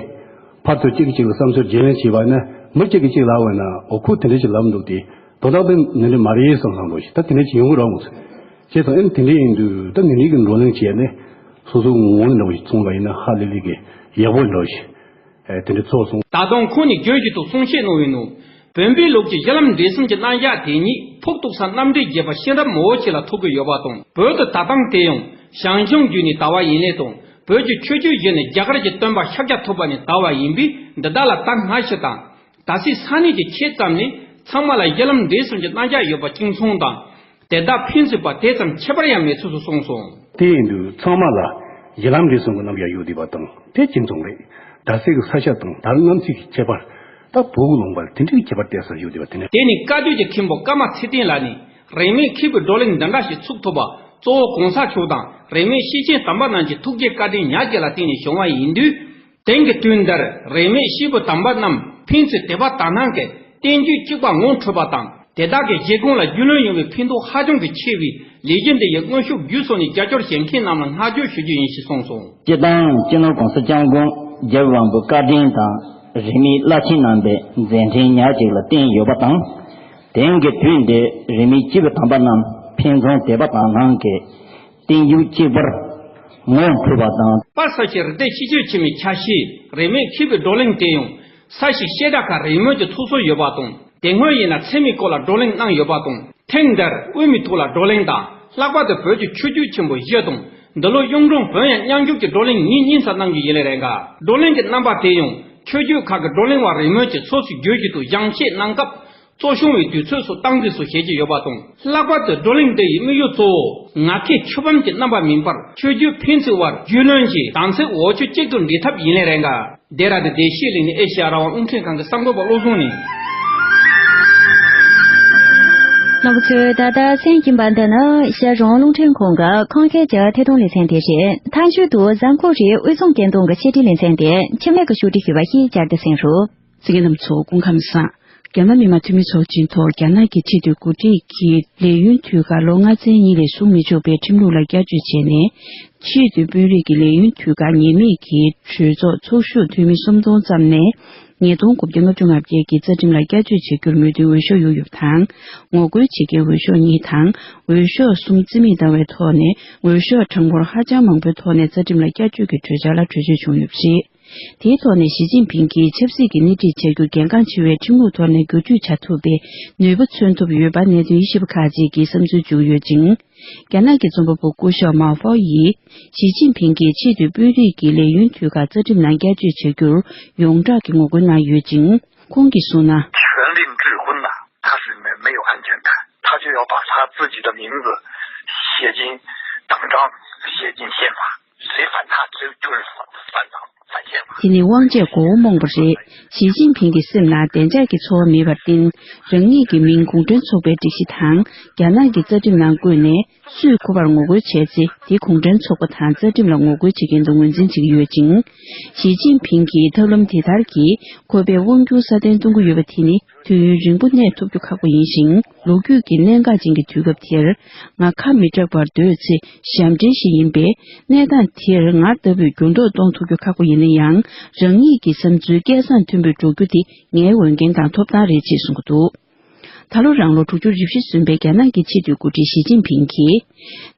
ཕར་ཚུར་གཅིག་གིས་གཅིག་ལ་བསམ་ཚུལ་བརྗེ་ལེན་བྱས་པ་ན། མི་གཅིག་གིས་གཅིག་ལབ་པ་ན། འོ། ཁོས་དེ་འདྲ་ཅིག་ལབ་འདུག་སྟེ། དོན་དག་དེ་འདི་འདྲ་མ་རེད་བསམ་བསམ་པོ་ཞིག་ད་དེ་འདྲ་ཅིག་ཡོང་གི་རེད་མོད། བྱས་ཙང་ཨེ་དེ་འདྲ་ཡིན་དུས། ད་འདི་འདྲའི་གི་བགྲོ་གླེང་བྱས་ནས་སོ་སོའི་ངོ་བོ་འདྲ་བོ་ཞིག་མཚོན་པ་ཡིན་ན་ཧ་ལས་ལས་ཀྱི་ཡག་པོ་འདྲ་བོ་ཞིག་ཨེ། དེ་འདྲ་ཚོར་སོང་། ད་དུང་ཁོང་ནས་བརྗོད་བཞིན་དུ་གསུང་བཤད་གནང་བའི་ནང་། བོན་པོའི་ལུགས་ཀྱི་གཞི་ལམ་འབྲས་གསུམ་གྱི་རྣམ་གཞག་དེ་ཉིད་ཕུགས་གཏུགས་ས་རྣམ་འགྲེལ་རྒྱས་པ་ཤེས་རབ་མང་པོ་ཞིག་ལ་ཐུག་གི་ཡོད་པ་དང་། བོད་དུ་དར་སྟངས་དེ་ཡང་ཞང་ཞུང་བརྒྱུད་ནས་དར་བ་ཡིན་ལས་དང་། བོད་ཀྱི་ཆོས་བརྒྱུད་བཞི་ནི་རྒྱ་གར་གྱི་སྟོན་པ་ཤཱཀྱ་ཐུབ་པ་ནས་དར་བ་ཡིན་པས། འདི་དག་ལ་ད་སྔ་ཕྱི་དང་། ད་ཕྱིའི་ས་གནས་ཀྱི་ཆོས་ཙམ་ནས་ཚང་མ་ལ་གཞི་ལམ་འབྲས་གསུམ་གྱི་རྣམ་གཞག་ཡོད་པ་གཅིག་མཚུངས་དང་། དེ་དག་ཕན་ཚུན་བར་དེ་ཙམ་ཁྱད་པར་ཡང་མེད་ཚུལ་སོགས་གསུངས་སོང་། དེ་ཡིན་དུས་ཚང་མ་ལ་གཞི་ལམ་འབྲས་གསུམ་གྱི་རྣམ་གཞག་ཡོད་བསྡད་པ་དང་། དེ་གཅིག་མཚུངས་རེད། དར་སའི་གི་ས་ཆ་དང་དར་རྔམ་ཚིག་གི་ཁྱད་པར། ད་བོད་ཀྱི་ལུང་པར་དེ་འདྲའི་ཁྱད་པར་གཏད་ས་ཡོད་བསྡད་པ་དེ་འདྲ། དེ་ནི་བཀའ་བརྒྱུད་ཀྱི་མཁན་པོ་ཀརྨ་ཚེ་བརྟན་ལགས་ནས། རིན་མེད་མཁས་པའི་བགྲོ་གླེང་འདི་འདྲ་ཞིག་ཚུགས་ཐུབ་པ་གཙོ་བོ་གོང་ས་མཆོག་དང་རིན་མེད་ཤེར་ཕྱིན་དམ་པ་རྣམས་ཀྱི་ཐུགས་རྗེ་བཀའ་དྲིན་ཉག་གཅིག་ལ་བརྟེན་ནས་བྱུང་བ་ཡིན་དུས། དེང་གི་དུས་འདིར་རིན་མེད་སྐྱེས་བུ་དམ་པ་རྣམས་ཕན་ཚུན་དད་པ་དག་སྣང་གིས་བསྟན་བཅོས་གཅིག་པ་ངང་གྲུབ་པ་དང་། དེ་དག་གི་བཞེད་དགོངས་ལ་རྒྱུས་ལོན་ཡོང་བའི་ཕན་ཐོགས་ཧ་ཅང་གི་ཆེ་བས། ལས་གཞི་འདི་ཡི་དངོས་ཤུགས་བརྒྱུད་སོང་ནས་རྒྱབ་སྐྱོར་བྱེད་མཁན་རྣམས་ལ་བསྔགས་བརྗོད་ཞུ་རྒྱུ་ཡིན་ཞེས་གསུངས་སོང་། སྤྱིར་བཏང་སྤྱི་ནོར་༸གོང་ས་༸སྐྱབས་མགོན་རྒྱལ་བའི་དབང་པོའི་བཀའ་དྲིན་དང་། རིས་མེད་བླ་ཆེན་རྣམ་པའི་མཛད་འཕྲིན་ཉག་གཅིག་ལ་བརྟེན་ཡོད་པ་དང་། དེང་གི་དུས་འདིར་རིས་མེད་སྐྱེས་བུ་དམ་པ་རྣམས་ཕན་ཚུན་དད་པ་དག་སྣང་གིས། བསྟན་བཅོས་གཅིག་པར་ངོ་འཕྲོད་པ་དང་། དཔལ་ས་སྐྱའི་རིག་གཏེར་ཤེས་བྱ་ཆེན་མོའི་ཆ་ཤས་རིས་མེད་མཁས་པའི་བགྲོ་གླེང་དེ་ཡང་ས་གཞི་བཤད་གྲྭ་ཁག་རིང་མོ་གི་ཚོགས་སུ་ཡོད་པ་དང་། དེ་སྔོན་ཡིན་ན་ཚད་མའི་སྐོར་ལ་བགྲོ་གླེང་གནང་ཡོད་པ་དང་། ཐེངས་འདིར་དབུ་མའི་ཐོག་ལ་བགྲོ་གླེང་དང་། ལྷག་པར་དུ་བོད་ཀྱི་ཆོས་བརྒྱུད་ཆེན་པོ་བཞི་དང་། འདི་ལོ་གཡུང་དྲུང་བོན་དབྱངས་མཉམ་ཞུགས་ཀྱི་བགྲོ་གླེང་ཉིན་གཉིས་ཙམ་གནང་རྒྱུ་ཡིན་ལེ་རེད་འགའ། བགྲོ་གླེང་གི་རྣམ་པ་དེ་ཡང་ཆོས་བརྒྱུད་ཁག་གི་བགྲོ་གླེང་བ་རིང་མོ་གྱིས་ཚོགས་སུ་བསྡུས་རྒྱུ་དང་། སྦྱང་བཤད་གནང་སྐབས། གཙོ་སྐྱོང་བའི་དུས་ཚོད་སོགས་གཏང་རྒྱུ་སོགས་བྱེད་ཀྱི་ཡོད་པ་དང་། ལྷག་པར་དུ་བགྲོ་གླེང་འདི་ཡི་དམིགས་ཡུལ་གཙོ་བོ་ངག་འཁྱལ་ཆོས་ཕམ་གྱི་རྣམ་པ་མིན་པར། ཆོས་བརྒྱུད་ཕན་ཚུན་དབར་རྒྱུས་ལོན་གྱིས་དམ་ཚིག་འོ་ཆོས་གཅིག་ཏུ་འདྲེས་ཐབས་ཡིན་ལེ་རེད་འགའ། ལྡེ་ར་ལྡུན་བདེ་སྐྱིད་གླིང་ནས་ཨེ་ཤེ་ཡ་རང་དབང་རླུང་འཕྲིན་ཁང་གི་གསར་འགོད་པ་བློ་བཟང་ནས། རྣམ་པ་ཚོས་ད་ལྟ་གསན་གྱིན་པ་འདི་ནི་ཨེ་ཤེ་ཡ་རང་དབང་རླུང་འཕྲིན་ཁང་གི་ཁམས་སྐད་ཀྱི་ཐད་གཏོང་ལེ་ཚན་དེ་རེད། མཐའ་མཇུག་ཏུ་གཟའ་འཁོར་རེའི་དབུས་གཙང་སྐད་གཏོང་གི་ཕྱི་དྲིལ་ལེ་ཚན་དེ་འཆི་མེད་ཀྱིས་ཕྱོགས་སྒྲིག་ཞུས་པ་ཞིག་བསྐྱར་དུ་གསན་རོགས། གསན་མཁན་རྣམ་པ་ཚོ་སྐུ་ཁམས་བཟང་། རྒྱ་ནག་མི་དམངས་འཐུས་མི་ཚོགས་ཆེན་ཐོག་རྒྱ་ནག་གི་ཆེས་མཐོའི་འགོ་ཁྲིད་ཀྱི་ལས་ཡུན་དུས་བཀག་ལོ་ལྔ་ཚན་གཉིས་ལས་ཟུང་མི་ཆོག་པའི་ཁྲིམས་ལུགས་ལ་བསྐྱར་བཅོས་བྱས་ནས། ཆེས་མཐོའི་དཔོན་རིགས་ཀྱི་ལས་ཡུན་དུས་བཀག་ངེས་མེད་ཀྱི་གྲོས་ཚོགས་ཚོགས་བཞུགས་འཐུས་མི་སུམ་སྟོང་ཙམ་ནས། ཉིས་སྟོང་དགུ་བརྒྱ་ལྔ་བཅུ་ང་བརྒྱད་ཀྱི་རྩ་ཁྲིམས་ལ་བསྐྱར་བཅོས་བྱེད་རྒྱུར་མོས་མཐུན་འོས་ཤོག་གཡུགས་ཡོད་པ་དང་། ངོ་རྒོལ་བྱེད་མཁན་འོས་ཤོག་གཉིས་དང་། འོས་ཤོག་གསུམ་རྩིས་མེད་བཏང་བའི་ཐོག་ནས། འོས་ཤོག་གྲངས་འབོར་ཧ་ཅང་མང་པོའི་ཐོག་ནས་རྩ་ཁྲིམས་ལ་བསྐྱར་བཅོས་ཀྱི་གྲོས་འཆར་ལ་གྲོས་ཆོད་བྱུང་ཡོད་པ་རེད། དེའི་ཐོག་ནས་ཞི་ཅིན་ཕིང་གིས་ཆབ་སྲིད་ཀྱི་སྣེ་ཁྲིད་བྱ་རྒྱུར་གལ་འགངས་ཆེ་བའི་ཁྲིམས་ལུགས་ཐོག་ནས་བསྒྱུར་བཅོས་བྱ་ཐུབ་པའི་ནུས་པ་མཚོན་ཐུབ་ཡོད་པ་གནད་དོན་དབྱེ་ཞིབ་པ་ཁག་ཅིག་གིས་བསམ་ཚུལ་བརྗོད་ཡོད་ཅིང་། རྒྱ་ནག་གི་རྩོམ་པ་པོ་སྐུ་ཞབས་མའོ་ཧྥོ་ཡིས་ཞི་ཅིན་ཕིང་གིས་ཆེས་མཐོའི་དཔོན་རིགས་ཀྱི་ལས་ཡུན་དུས་བཀག་རྩ་ཁྲིམས་ནང་བསྐྱར་བཅོས་བྱ་རྒྱུར་ཡོངས་གྲགས་ཀྱི་ངོ་རྒོལ་གནང་ཡོད་ཅིང་། ཁོང་གིས་གསུངས་ན། 权力之魂呐，他是没没有安全感，他就要把他自己的名字写进党章，写进宪法，谁反他，谁就是反反党。དེ་ནི་དབང་ཆས་མགོ་བོ་རྨོངས་པ་རེད། ཞི་ཅིན་ཕིང་གི་སེམས་ནང་བདེ་འཇགས་ཀྱི་ཚོར་བ་མེད་པར་བརྟེན། རང་ཉིད་ཀྱི་མིང་གུང་ཁྲན་ཚོགས་པའི་སྒྲིག་གཞི་དང་རྒྱ་ནག་གི་རྩ་ཁྲིམས་ནང་བཀོད་ནས། སུས་ཁོ་པར་ངོ་རྒོལ་བྱས་ཚེ། དེ་གུང་ཁྲན་ཚོགས་པ་དང་རྩ་ཁྲིམས་ལ་ངོ་རྒོལ་བྱེད་མཁན་དུ་ངོས་འཛིན་བྱེད་ཀྱི་ཡོད་ཅིང་། ཞི་ཅིན་ཕིང་གིས་ཐབས་ལམ་དེ་ལྟར་གྱིས་ཁོ་པའི་དབང་སྒྱུར་སྲ་བརྟན་གཏོང་གི་ཡོད་པ་དེ་ནི། དུས་ཡུན་རིང་པོ་གནས་ཐུབ་རྒྱུ་ཁག་པོ་ཡིན་ཞིང་། ལོ་རྒྱུས་ཀྱི་གནད་འགག་ཅན་གྱི་དུས་སྐབས་དེར། ང་ཁ་མི་གྲག་པར་སྡོད་ཚེ་ཞབས་འདྲེན་ཞིག་ཡིན་པས། གནས་སྟངས་དེར་ང་ལྟ་བུས་འགྱུར་ལྡོག་གཏོང་ཐུབ་རྒྱུ་ཁག་པོ་ཡིན་ན་ཡང་། རང་ཉིད་ཀྱི་བསམ་ཚུལ་སྐལ་བཟང་མཐོན་པོས་སྒྲོག་རྒྱུ་དེ་ངའི་འོས་འགན་དང་ཐོབ་ཐང་རེད་ཅེས་གསུངས་ཀྱི་འདུག། ད་ལོ་རང་ལོ་དྲུག་ཅུ་རེ་བཞི་སོན་པའི་རྒྱ་ནག་གི་ཆེས་མཐོའི་འགོ་ཁྲིད་ཞི་ཅིན་ཕིང་གིས།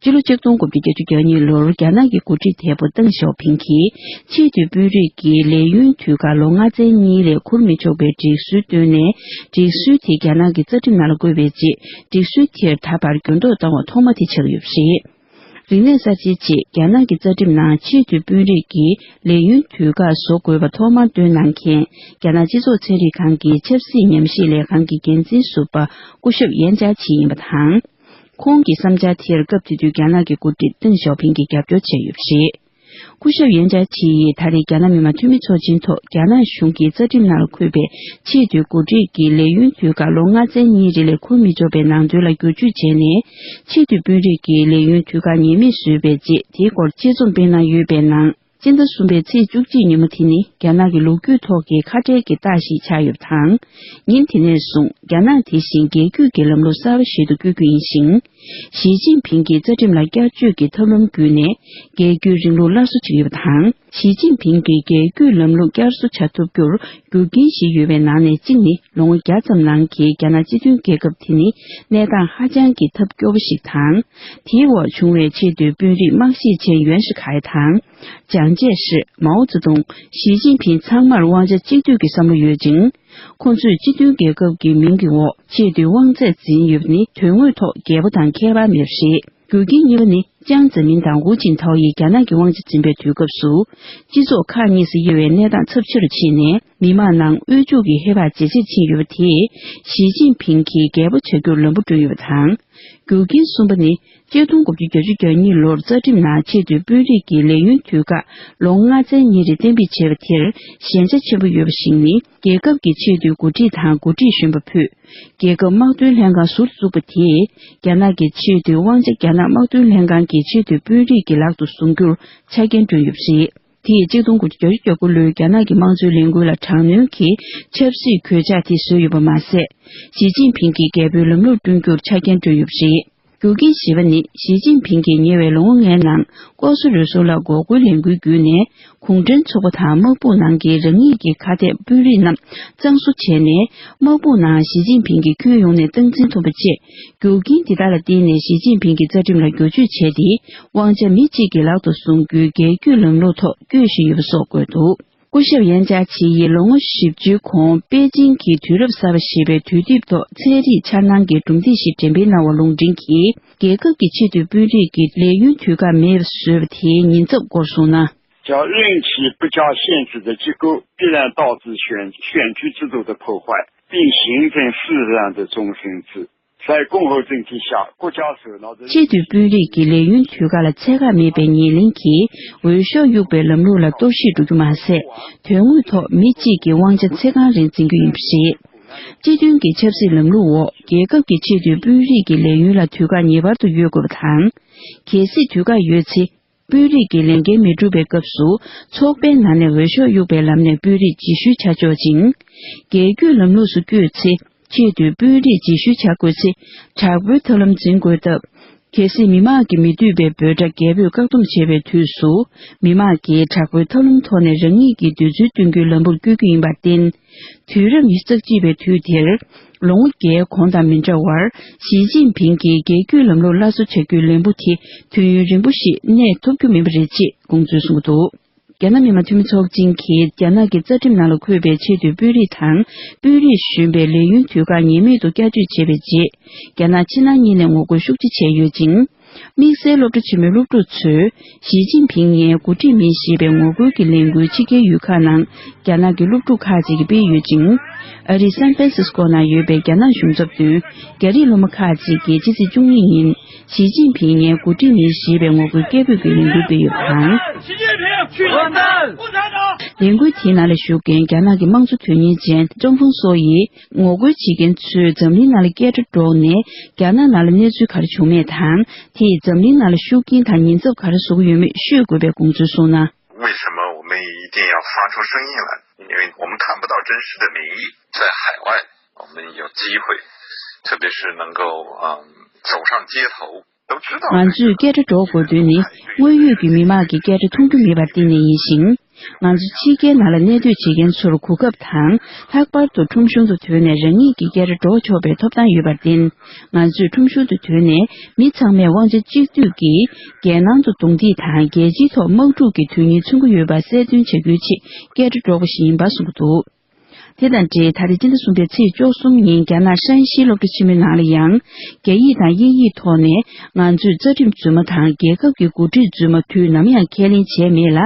སྤྱི་ལོ་ཆིག་སྟོང་དགུ་བརྒྱ་བརྒྱད་ཅུ་གྱ་གཉིས་ལོར་རྒྱ་ནག་གི་འགོ་ཁྲིད་དེ་པོ་ཏེང་ཞའོ་ཕིང་གིས་ཆེས་མཐོའི་དཔོན་རིགས་ཀྱི་ལས་ཡུན་དུས་བཀག་ལོ་ལྔ་ཚན་གཉིས་ལས་འཁུར་མི་ཆོག་པའི་སྒྲིག་སྲོལ་བཏོན་ནས། སྒྲིག་སྲོལ་དེ་རྒྱ་ནག་གི་རྩ་ཁྲིམས་ནང་ལ་བཀོད་པའི་རྗེས། སྒྲིག་སྲོལ་དེར་ད་བར་འགྱུར་ལྡོག་བཏང་བ་ཐོག་མ་དེ་ཆགས་ཡོད་པ་རེད། རིག་གནས་གསར་བརྗེའི་རྗེས། རྒྱ་ནག་གི་རྩ་ཁྲིམས་ནང་ཆེས་མཐོའི་དཔོན་རིགས་ཀྱི་ལས་ཡུན་དུས་བཀག་བཟོ་དགོས་པ་ཐོག་མར་བཏོན་གནང་མཁན། རྒྱ་ནག་སྤྱི་ཚོགས་ཚན་རིག་ཁང་གི་ཆབ་སྲིད་ཉམས་ཞིབ་ལས་ཁང་གི་འགན་འཛིན་ཟུར་པ་སྐུ་ཞབས་ཡན་ཅཱ་ཆི་ཡིན་པ་དང་། ཁོང་གི་བསམ་འཆར་དེར་སྐབས་དེ་དུས་རྒྱ་ནག་གི་འགོ་ཁྲིད་ཏེང་ཞའོ་ཕིང་གིས་རྒྱབ་སྐྱོར་བྱས་ཡོད་པ་རེད། སྐུ་ཞབས་ཡན་ཅཱ་ཆི་ཡིས་ད་རེས་རྒྱ་ནག་མི་དམངས་འཐུས་མི་ཚོགས་ཆེན་ཐོག་རྒྱ་ནག་གཞུང་གི་རྩ་ཁྲིམས་ནང་ལ་འཁོད་པའི་ཆེས་མཐོའི་འགོ་ཁྲིད་ཀྱི་ལས་ཡུན་དུས་བཀག་ལོ་ལྔ་ཚན་གཉིས་རིང་ལས་འཁུར་མི་ཆོག་པའི་ནང་དོན་ལ་བསྒྱུར་བཅོས་བྱས་ནས། ཆེས་མཐོའི་དཔོན་རིགས་ཀྱི་ལས་ཡུན་དུས་བཀག་ཉེས་མེད་བཟོས་པའི་རྗེས། དེའི་སྐོར་ཆེད་རྩོམ་སྤེལ་གནང་ཡོད་པའི་ནང་། སྤྱི་ཟླ་གསུམ་པའི་ཚེས་བཅུ་གཅིག་ཉིན་མོ་དེ་ནི་རྒྱ་ནག་གི་ལོ་རྒྱུས་ཐོག་གི་ཁ་བྲལ་གྱི་རྟགས་ཤིག་ཆགས་ཡོད་པ་དང་། ཉིན་དེ་ནས་བཟུང་རྒྱ་ནག་དེ་བཞིན་རྒྱལ་རྒྱུད་ཀྱི་ལམ་ལུགས་གསར་པ་ཞིག་ཏུ་བསྐྱོད་རྒྱུ་ཡིན་ཞིང་། ཞི་ཅིན་ཕིང་གིས་རྩ་ཁྲིམས་ལ་བསྐྱར་བཅོས་ཀྱི་ཐབས་ལམ་བརྒྱུད་ནས་རྒྱལ་རྒྱུད་རིང་ལུགས་སླར་གསོ་བྱེད་ཀྱི་ཡོད་པ་དང་། ཞི་ཅིན་ཕིང་གིས་རྒྱལ་རྒྱུད་ལམ་ལུགས་བསྐྱར་གསོ་བྱ་ཐུབ་རྒྱུར་རྒྱུ་རྐྱེན་བཞི་ཡོད་པའི་ནང་ནས་གཅིག་ནི། ལོ་ངོ་བརྒྱ་ཙམ་ནང་གི་རྒྱ་ནག་སྤྱི་མཐུན་རྒྱལ་ཁབ་དེ་ནི་གནས་སྟངས་ཧ་ཅང་གི་ཐབས་སྐྱོ་པོ་ཞིག་དང་། དེའི་འོག་བྱུང་བའི་ཆེས་མཐོའི་དཔོན་རིགས་དམག་ཤེད་ཅན་ཡོན་ཧྲི་ཁའེ་དང་། ཅང་ཅེ་ཧྲི། མའོ་ཙེ་ཏུང་། ཞི་ཅིན་ཕིང་ཚང་མར་དབང་ཆ་གཅིག་སྡུད་ཀྱི་བསམ་བློ་ཡོད་ཅིང་། ཁོང་ཚོས་སྤྱི་མཐུན་རྒྱལ་ཁབ་ཀྱི་མིང་གི་འོག་ཆེས་མཐོའི་དབང་ཚད་འཛིན་ཡོད་པ་ནི་དོན་དངོས་ཐོག་རྒྱལ་པོ་དང་ཁྱད་པར་མེད་པ་རེད། རྒྱུ་རྐྱེན་གཉིས་པ་ནི། ཅང་ཙེ་མིན་དང་ཧུའུ་ཅིན་ཐའོ་ཡིས་རྒྱ་ནག་གི་དབང་ཆ་འཛིན་པའི་དུས་སྐབས་སུ། སྤྱི་ཚོགས་ཁག་གཉིས་སུ་དབྱེ་བའི་གནས་སྟངས་ཚབས་ཆེ་རུ་ཕྱིན་ནས། མི་དམངས་ནང་དབུལ་ཕྱུག་གི་ཧེ་བག་ཇེ་ཆེར་ཕྱིན་ཡོད་པ་དེས། ཞི་ཅིན་ཕིང་གིས་རྒྱལ་པོ་བྱ་རྒྱུར་ལམ་བུ་བསྐྲུན་ཡོད་པ་དང་། རྒྱུ་རྐྱེན་གསུམ་པ་ནི། ཆིག་སྟོང་དགུ་བརྒྱ་བརྒྱད་ཅུ་གྱ་གཉིས་ལོར་རྩ་ཁྲིམས་ནང་ཆེས་མཐོའི་དཔོན་རིགས་ཀྱི་ལས་ཡུན་དུས་བཀག་ལོ་ལྔ་ཚན་གཉིས་རིང་གཏན་འབེབས་བྱས་པ་དེར་ཞན་ཆ་ཆེན་པོ་ཡོད་པ་ཞིག་ནི། རྒྱལ་ཁབ་ཀྱི་ཆེས་མཐོའི་འགོ་ཁྲིད་དང་འགོ་ཁྲིད་གཞོན་པ་ཕུད། རྒྱལ་ཁབ་དམག་དོན་ལྷན་ཁང་ཟུར་དུ་བཙུགས་པ་དེས། རྒྱ་ནག་གི་ཆེས་མཐོའི་དབང་ཆ་རྒྱ་ནག་དམག་དོན་ལྷན་ཁང་གི་ཆེས་མཐོའི་དཔོན་རིགས་ཀྱི་ལག་ཏུ་བཟུང་རྒྱུར་ཆ་རྐྱེན་བསྐྲུན་ཡོད་པ་རེད། དེས་ཆིག་སྟོང་དགུ་བརྒྱ་བརྒྱད་ཅུ་གྱ་དགུ་ལོའི་རྒྱ་ནག་གི་དམངས་གཙོའི་ལས་འགུལ་ལ་དྲག་གནོན་གྱི་ཆབ་སྲིད་གོད་ཆག་དེ་བཟོས་ཡོད་པ་མ་ཟད། ཞི་ཅིན་ཕིང་གིས་རྒྱལ་པོའི་ལམ་ལུགས་བསྐྲུན་རྒྱུར་ཆ་རྐྱེན་བསྐྲུན་ཡོད་པ་རེད། རྒྱུ་རྐྱེན་བཞི་པ་ནི། ཞི་ཅིན་ཕིང་གིས་ཉེ་བའི་ལོ་ངོ་ལྔའི་ནང་ལྐོག་ཟ་རུལ་སུངས་ལ་འགོག་རྒོལ་ལས་འགུལ་བརྒྱུད་ནས། གུང་ཁྲན་ཚོགས་པ་དང་དམག་དཔུང་ནང་གི་རང་ཉིད་ཀྱི་ཁ་གཏད་དཔོན་རིགས་རྣམས་གཙང་བཟོ་བྱས་ནས། དམག་དཔུང་ནང་ཞི་ཅིན་ཕིང་གིས་ཁྱོན་ཡོངས་ནས་སྟངས་འཛིན་ཐུབ་པ་བཅས། རྒྱུ་རྐྱེན་འདི་དག་ལ་བརྟེན་ནས་ཞི་ཅིན་ཕིང་གིས་རྩ་ཁྲིམས་ལ་བསྒྱུར་བཅོས་བྱས་ཏེ། དབང་ཆ་མི་གཅིག་གི་ལག་ཏུ་བཟུང་རྒྱུའི་རྒྱལ་རྒྱུད་ལམ་ལུགས་ཐོག་བསྐྱོད་བཞིན་ཡོད་པ་སོགས་བཀོད་འདུག། སྐུ་ཞབས་ཡན་ཅཱ་ཆི་ཡིས་ལོ་ངོ་བཞི་བཅུའི་གོང་པེ་ཅིང་གི་དུས་རབས་གསར་པ་ཞེས་པའི་དུས་དེབ་ཐོག་ཚན་རིག་འཆར་སྣང་གི་གྲུབ་འབྲས་ཤིག་འགྲེམས་སྤེལ་གནང་བ་ལུང་འདྲེན་གྱིས། རྒྱལ་ཁབ་ཀྱི་ཆེས་མཐོའི་དཔོན་རིགས་ཀྱི་ལས་ཡུན་དུས་བཀག་མེད་པར་བཟོས་པ་དེའི་ཉེན་ཚབས་སྐོར་གསུངས་ན། 叫任期不加限制的机构必然导致选选举制度的破坏，并形成势力的中心制。在共和政体下，国家首脑的 ཆེས་མཐོའི་དཔོན་རིགས་ཀྱི་ལས་ཡུན་དུས་བཀག་ལ་ཚད་བཀག་མེད་པའི་ཉེར་ལེན་གྱིས། འོས་ཤོག་གཡུག་པའི་ལམ་ལུགས་ལ་གཏོར་བཤིག་འགྲོ་རྒྱུ་མ་ཟད། དོན་དངོས་ཐོག་མི་གཅིག་གི་དབང་ཆ་ཚེ་གང་རིང་འཛིན་རྒྱུ་ཡིན་པ་རེད། སྤྱི་མཐུན་གྱི་ཆབ་སྲིད་ལམ་ལུགས་འོག་རྒྱལ་ཁབ་ཀྱི་ཆེས་མཐོའི་དཔོན་རིགས་ཀྱི་ལས་ཡུན་ལ་དུས་བཀག་ངེས་པར་དུ་ཡོད་དགོས་པ་དང་། གལ་སྲིད་དུས་བཀག་ཡོད་ཚེ། དཔོན་རིགས་ཀྱི་ལས་འགན་མི་འགྲུབ་པའི་སྐབས་སུ། ཚོགས་པའི་ནང་ནས་འོས་ཤོག་གཡུག་པའི་ལམ་ནས་དཔོན་རིགས་རྗེས་ཤུལ་ཆ་འཇོག་ཅིང་། རྒྱལ་རྒྱུད་ལམ་ལུགས་སུ་བསྐྱོད་ཚེ། ཆེས་མཐོའི་དཔོན་རིགས་རྗེས་ཤུལ་བྱ་དགོས་ཚེ། དྲག་པོའི་ཐབས་ལམ་འཛིན་དགོས་སྟབས། གལ་སྲིད་མི་དམངས་ཀྱིས་མི་འདོད་པའི་འབོད་སྒྲ་རྒྱལ་པོས་བཀག་སྡོམ་བྱས་པའི་དུས་སུ། མི་དམངས་ཀྱིས་དྲག་པོའི་ཐབས་ལམ་ཐོག་ནས་རང་ཉིད་ཀྱི་འདོད་ཚུལ་སྟོན་རྒྱུའི་ལམ་བུར་བསྐྱོད་རྒྱུ་ཡིན་པར་བརྟེན། དུས་རབས་ཉི་ཤུ་རྩ་གཅིག་པའི་དུས་དེར། ལོ་ངོ་བརྒྱའི་གོང་དང་མི་འདྲ་བར། ཞི་ཅིན་ཕིང་གིས་རྒྱལ་རྒྱུད་ལམ་ལུགས་སླར་གསོ་བྱ་རྒྱུའི་ལམ་བུ་དེ་དུས་ཡུན་རིང་པོ་ཞིག་གནས་ཐུབ་རྒྱུ་མིན་པ་རེད་ཅེས་དགོངས་ཚུལ་གསུངས་འདུག། རྒྱ་ནག་མི་དམངས་འཐུས་མི་ཚོགས་ཆེན་གྱིས་རྒྱ་ནག་གི་རྩ་ཁྲིམས་ནང་ལ་འཁོད་པའི་ཆེས་མཐོའི་དཔོན་རིགས་དང་། དཔོན་རིགས་གཞོན་པའི་ལས་ཡུན་དུས་བཀག་ངེས་མེད་དུ་བསྐྱར་བཅོས་བྱས་པའི་རྗེས། རྒྱ་ནག་ཕྱི་ནང་གཉིས་ནས་ངོ་རྒོལ་ཤུགས་ཆེ་བྱས་ཡོད་ཅིང་། དམིགས་བསལ་སློབ་གྲྭ་ཆེན་མོའི་སློབ་ཕྲུག་ཚོས། ཞི་ཅིན་ཕིང་ངའི་འགོ་ཁྲིད་མིན་ཞེས་པའི་ངོ་རྒོལ་གྱི་ལས་འགུལ་ཕྱི་རྒྱལ་ཡུལ་ཁག་ནང་རྒྱ་ནག་གི་སློབ་ཕྲུག་ཁག་ཅིག་གིས་སྤེལ་ཡོད་ཅིང་། ཨ་རིའི་སན་ཧྥ་རན་སིས་ཀོ་ནང་ཡོད་པའི་རྒྱ་ནག་གཞུང་ཚབ་དོན། རྒྱ་རིགས་སློབ་མ་ཁག་ཅིག་གིས་ཕྱི་ཚེས་བཅུ་གཉིས་ཉིན་ཞི་ཅིན་ཕིང་ངའི་འགོ་ཁྲིད་མིན་ཞེས་པའི་ངོ་རྒོལ་སྐད་འབོད་ཀྱི་ལས་འགུལ་སྤེལ་ཡོད་པ་དང་། ལས་འགུལ་དེའི་ནང་ལ་ཞུགས་མཁན་རྒྱ་ནག་གི་དམངས་གཙོ་དོན་གཉེར་ཅན་ཀྲང་ཧྥུང་སོ་ཡིས། ངོ་རྒོལ་བྱེད་མཁན་ཚོས་འཛམ་གླིང་ནང་ལ་སྐད་སྒྲ་སྒྲོག་ནས་རྒྱ་ནག་ནང་ལ་གནས་ཚུལ་ག་རེ་བྱུང་མེད་དང་། དེས་འཛམ་གླིང་ནང་ལ་ཤུགས་རྐྱེན་དང་ཉེན་ཚབས་ག་རེ་བཟོ་གི་ཡོད་མེད་ཤོད་དགོས་པའི་དགོངས་ཚུལ་གསུངས་ན། 为什么我们一定要发出声音来？因为我们看不到真实的民意，在海外我们有机会，特别是能够嗯走上街头，都知道。 ང་ཚོས་སྐད་སྒྲ་སྒྲོག་དགོས་དོན་ནི། དངོས་ཡོད་ཀྱི་མི་མང་གི་སྐད་སྒྲ་མཐོང་རྒྱུ་མེད་པར་བརྟེན་ནས་ཡིན་ཞིང་། ང་ཚོ་ཕྱི་རྒྱལ་ནང་ལ་གནས་སྡོད་བྱེད་མཁན་ཚོར་གོ་སྐབས་དང་། ལྷག་པར་དུ་ཁྲོམ་གཞུང་དུ་ཐོན་ནས་རང་ཉིད་ཀྱི་སྐད་སྒྲ་སྒྲོག་ཆོག་པའི་ཐོབ་ཐང་ཡོད་པར་བརྟེན། ང་ཚོས་ཁྲོམ་གཞུང་དུ་ཐོན་ནས་མི་ཚང་མས་དབང་ཆ་གཅིག་སྡུད་ཀྱིས་རྒྱལ་ནང་དུ་རྡུང་རྡེག་དང་རྒྱལ་སྤྱིའི་ཐོག་དམག་འཁྲུག་གི་དོན་སྙིང་མཚོན་གྱི་ཡོད་པ་གསལ་སྟོན་བྱ་རྒྱུའི་ཆེད་སྐད་སྒྲ་སྒྲོག་པ་ཞིག་ཡིན་པ་གསུངས་འདུག། དེ་དང་འབྲེལ་ད་རེས་སྤྱི་ཟླ་གསུམ་པའི་ཚེས་བཅུ་གསུམ་ཉིན་རྒྱ་ནག་ཧྲན་ཞི་སློབ་གྲྭ་ཆེན་མོའི་ནང་ལ་ཡང་། རྒྱ་ཡིག་དང་དབྱིན་ཡིག་ཐོག་ནས་ང་ཚོས་རྩ་ཁྲིམས་རྫུན་མ་དང་རྒྱལ་ཁབ་ཀྱི་འགོ་ཁྲིད་རྫུན་མ་དུས་ནམ་ཡང་ཁས་ལེན་བྱས་མེད་ལ།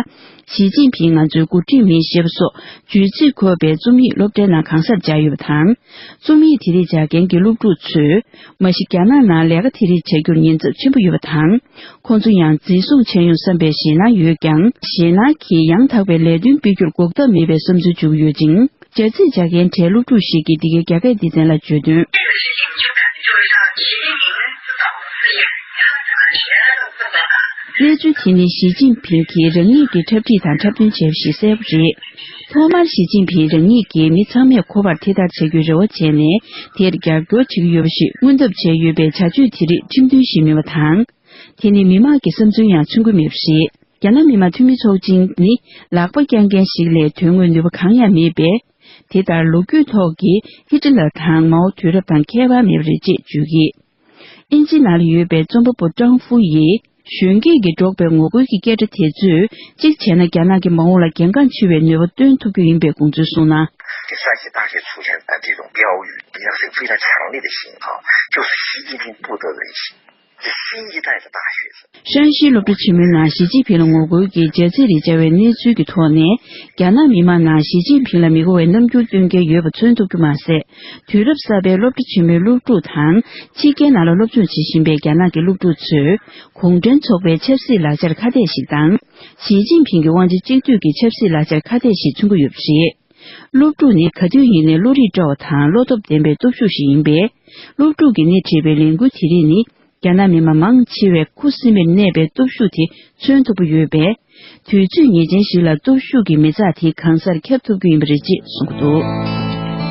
ཞི་ཅིན་ཕིང་ང་ཚོའི་འགོ་ཁྲིད་མིན་ཞེས་པ་སོགས་བརྗོད་ཚིག་འཁོད་པའི་རྩོམ་ཡིག་སློབ་གྲྭའི་ནང་གང་སར་སྦྱར་ཡོད་པ་དང་། རྩོམ་ཡིག་དེ་རིགས་སྦྱར་མཁན་གྱི་སློབ་ཕྲུག་ཚོས། མ་གཞི་རྒྱ་ནག་ནང་ལས་ཀ་དེ་རིགས་བྱ་རྒྱུར་ཉེན་ཚབས་ཆེན་པོ་ཡོད་པ་དང་། ཁོང་ཚོ་ཡང་འཛིན་བཟུང་བྱས་ཡོང་བསམ་པའི་ཞེད་སྣང་ཡོད་ཀྱང་། ཞེད་སྣང་གིས་ཡང་དག་པའི་ལས་དོན་སྤེལ་རྒྱུར་འགོག་ཐབས་མེད་པའི་བསམ་ཚུལ་འཇོག་ཡོད་ཅིང་། སྦྱར་ཚིག་སྦྱར་མཁན་གྲས་སློབ་ཕྲུག་ཞིག་གིས་འདི་གའི་རྒྱ་སྐད་སྡེ་ཚན་ལ་བརྗོད་དོན། གནས་ཚུལ་དེ་ནི་ཞི་ཅིན་ཕིང་གིས་རང་ཉིད་ཀྱི་འཁྲབ་ཁྲིད་དང་འཁྲབ་སྟོན་བྱས་པ་ཞིག་གསལ་པོ་རེད། ཐོག་མར་ཞི་ཅིན་ཕིང་རང་ཉིད་ཀྱིས་མི་ཚང་མས་གོ་བར་དེ་ལྟར་བྱ་རྒྱུའི་རེ་བ་བྱས་ནས། དེར་རྒྱབ་སྐྱོར་བྱེད་ཀྱི་ཡོད་པ་ཞིག་མངོན་ཐབས་བྱས་ཡོད་པའི་བྱ་སྤྱོད་དེ་རིགས་ཁྲིམས་མཐུན་ཞིག་མིན་པ་དང་། དེ་ནི་མི་མང་གི་བསམ་ཚུལ་ཡང་མཚོན་གྱི་མེད་པ་རེད། རྒྱ་ནག་མི་དམངས་འཐུས་མི་ཚོགས་ཆེན་ནི་ལག་པ་བརྐྱང་མཁན་ཞིག་ལས་དོན་དངོས་ནུས་པ་གང་ཡང་མེད་པས། དེ་ལྟར་ལོ་རྒྱུས་ཐོག་གི་ཧི་ཏི་ལར་དང་མའོ་དུས་རབས་དང་ཁྱད་པར་མེད་པ་རེད་ཅེས་བརྗོད་ཀྱིས། དབྱིན་ཇི་ནང་ལ་ཡོད་པའི་རྩོམ་པ་པོ་ཀྲང་ཧྥུ་ཡིས་གཞོན་སྐྱེས་ཀྱིས་སྒྲོག་པའི་ངོ་རྒོལ་གྱི་སྐད་སྒྲ་དེ་ཚོས་གཅིག་བྱས་ན་རྒྱ་ནག་གི་མ་འོངས་ལ་གལ་འགངས་ཆེ་བའི་ནུས་པ་བཏོན་ཐུབ་རྒྱུ་ཡིན་པའི་དགོངས་ཚུལ་གསུངས་ན། 这山西大学出现的这种标语，影响性非常强烈的信号，就是习近平不得人心。这新一代的大学生， ཧྲན་ཞི་སློབ་གྲྭ་ཆེན་མོའི་ནང་ཞི་ཅིན་ཕིང་ལ་ངོ་རྒོལ་གྱི་སྦྱར་ཚིག་རེ་སྦྱར་བའི་གནས་ཚུལ་གྱི་ཐོག་ནས། རྒྱ་ནག་མི་མང་ནང་ཞི་ཅིན་ཕིང་ལ་མི་དགའ་བའི་རྣམ་འགྱུར་སྟོན་མཁན་ཡོད་པ་མཚོན་ཐུབ་རྒྱུ་མ་ཟད། དུས་རབས་གསར་པའི་སློབ་གྲྭ་ཆེན་མོའི་སློབ་ཕྲུག་དང་། ཕྱི་རྒྱལ་ནང་ལ་སློབ་སྦྱོང་བྱེད་བཞིན་པའི་རྒྱ་ནག་གི་སློབ་ཕྲུག་ཚོས། གུང་ཁྲན་ཚོགས་པའི་ཆབ་སྲིད་ལག་ཆར་ཁ་གཏད་ཞིག་དང་། ཞི་ཅིན་ཕིང་གི་དབང་ཆ་གཅིག་སྡུད་ཀྱི་ཆབ་སྲིད་ལག་ཆར་ཁ་གཏད་ཞིག་མཚོན་གྱི་ཡོད་པ་རེད། སློབ་ཕྲུག་ནི་ག་དུས་ཡིན་ནའི་བློ་རིག་བཀྲ་བ་དང་བློ་སྟོབས་ལྡན་པའི་སྟོབས་ཤུགས་ཤིག་ཡིན་པས། སློབ་ཕྲུག་གིས་སྣེ་ཁྲིད་པའི་ལས་འགུལ་དེ་རིགས་ནི། རྒྱ་ནག་མི་དམངས་མང་ཆེ་བས་ཁུ་སིམ་མེར་གནས་པའི་སྟོབས་ཤུགས་དེ་མཚོན་ཐུབ་ཀྱི་ཡོད་པས། དུས་ཚོད་ངེས་ཅན་ཞིག་ལ་སྟོབས་ཤུགས་ཀྱི་མེ་བཙའ་དེ་གང་སར་ཁྱབ་ཐུབ་ཀྱི་ཡིན་པ་རེད་ཅེས་གསུངས་ཀྱི་འདུག།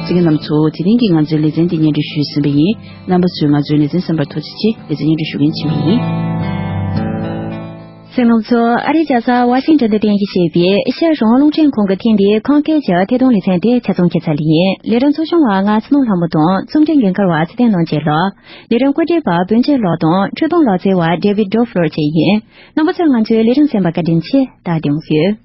གསན་མཁན་རྣམ་པ་ཚོ། དེ་རིང་གི་ང་ཚོའི་ལེ་ཚན་འདི་སྙན་སྒྲོན་ཞུས་ཟིན་པ་ཡིན། རྣམ་པ་ཚོས་ང་ཚོའི་ལེ་ཚན་གསན་པར་ཐུགས་རྗེ་ཆེ། ལེ་ཚན་སྙན་སྒྲོན་ཞུ་མཁན་འཆི་མེད་ཡིན། གསན་མཁན་ཚོ། ཨ་རིའི་རྒྱལ་ས་ཝ་ཤིང་ཏོན་དུ་རྟེན་གཞི་བྱས་པའི་ཨེ་ཤ་ཡ་རང་དབང་རླུང་འཕྲིན་ཁང་གི་ཐེངས་འདིའི་ཁམས་སྐད་ཀྱི་ཐད་གཏོང་ལེ་ཚན་དེ་ཆ་ཚང་ཁྱད་མཚར་ལ་ཡིན། ལས་རིམ་ཚོགས་ཆུང་བ་ང་ཚེ་ནོར་ལྷ་མོ་དང་རྩོམ་སྒྲིག་འགན་འཁུར་བ་ཚེ་བརྟན་ནོར་རྒྱས་ལགས། ལས་རིམ་བཀོད་སྒྲིག་པ་བོན་ཆེ་ལགས་དང་འཕྲུལ་གཏོང་ལག་རྩལ་བ་ཌེ་བིད་ཌོ་ཕློར་བཅས་ཡིན། རྣམ་པ་ཚོས་ང་ཚོའི་ལས་རིམ་གསན་པར་བཀའ་དྲིན་ཆེ། ད་དེ་ཡོད།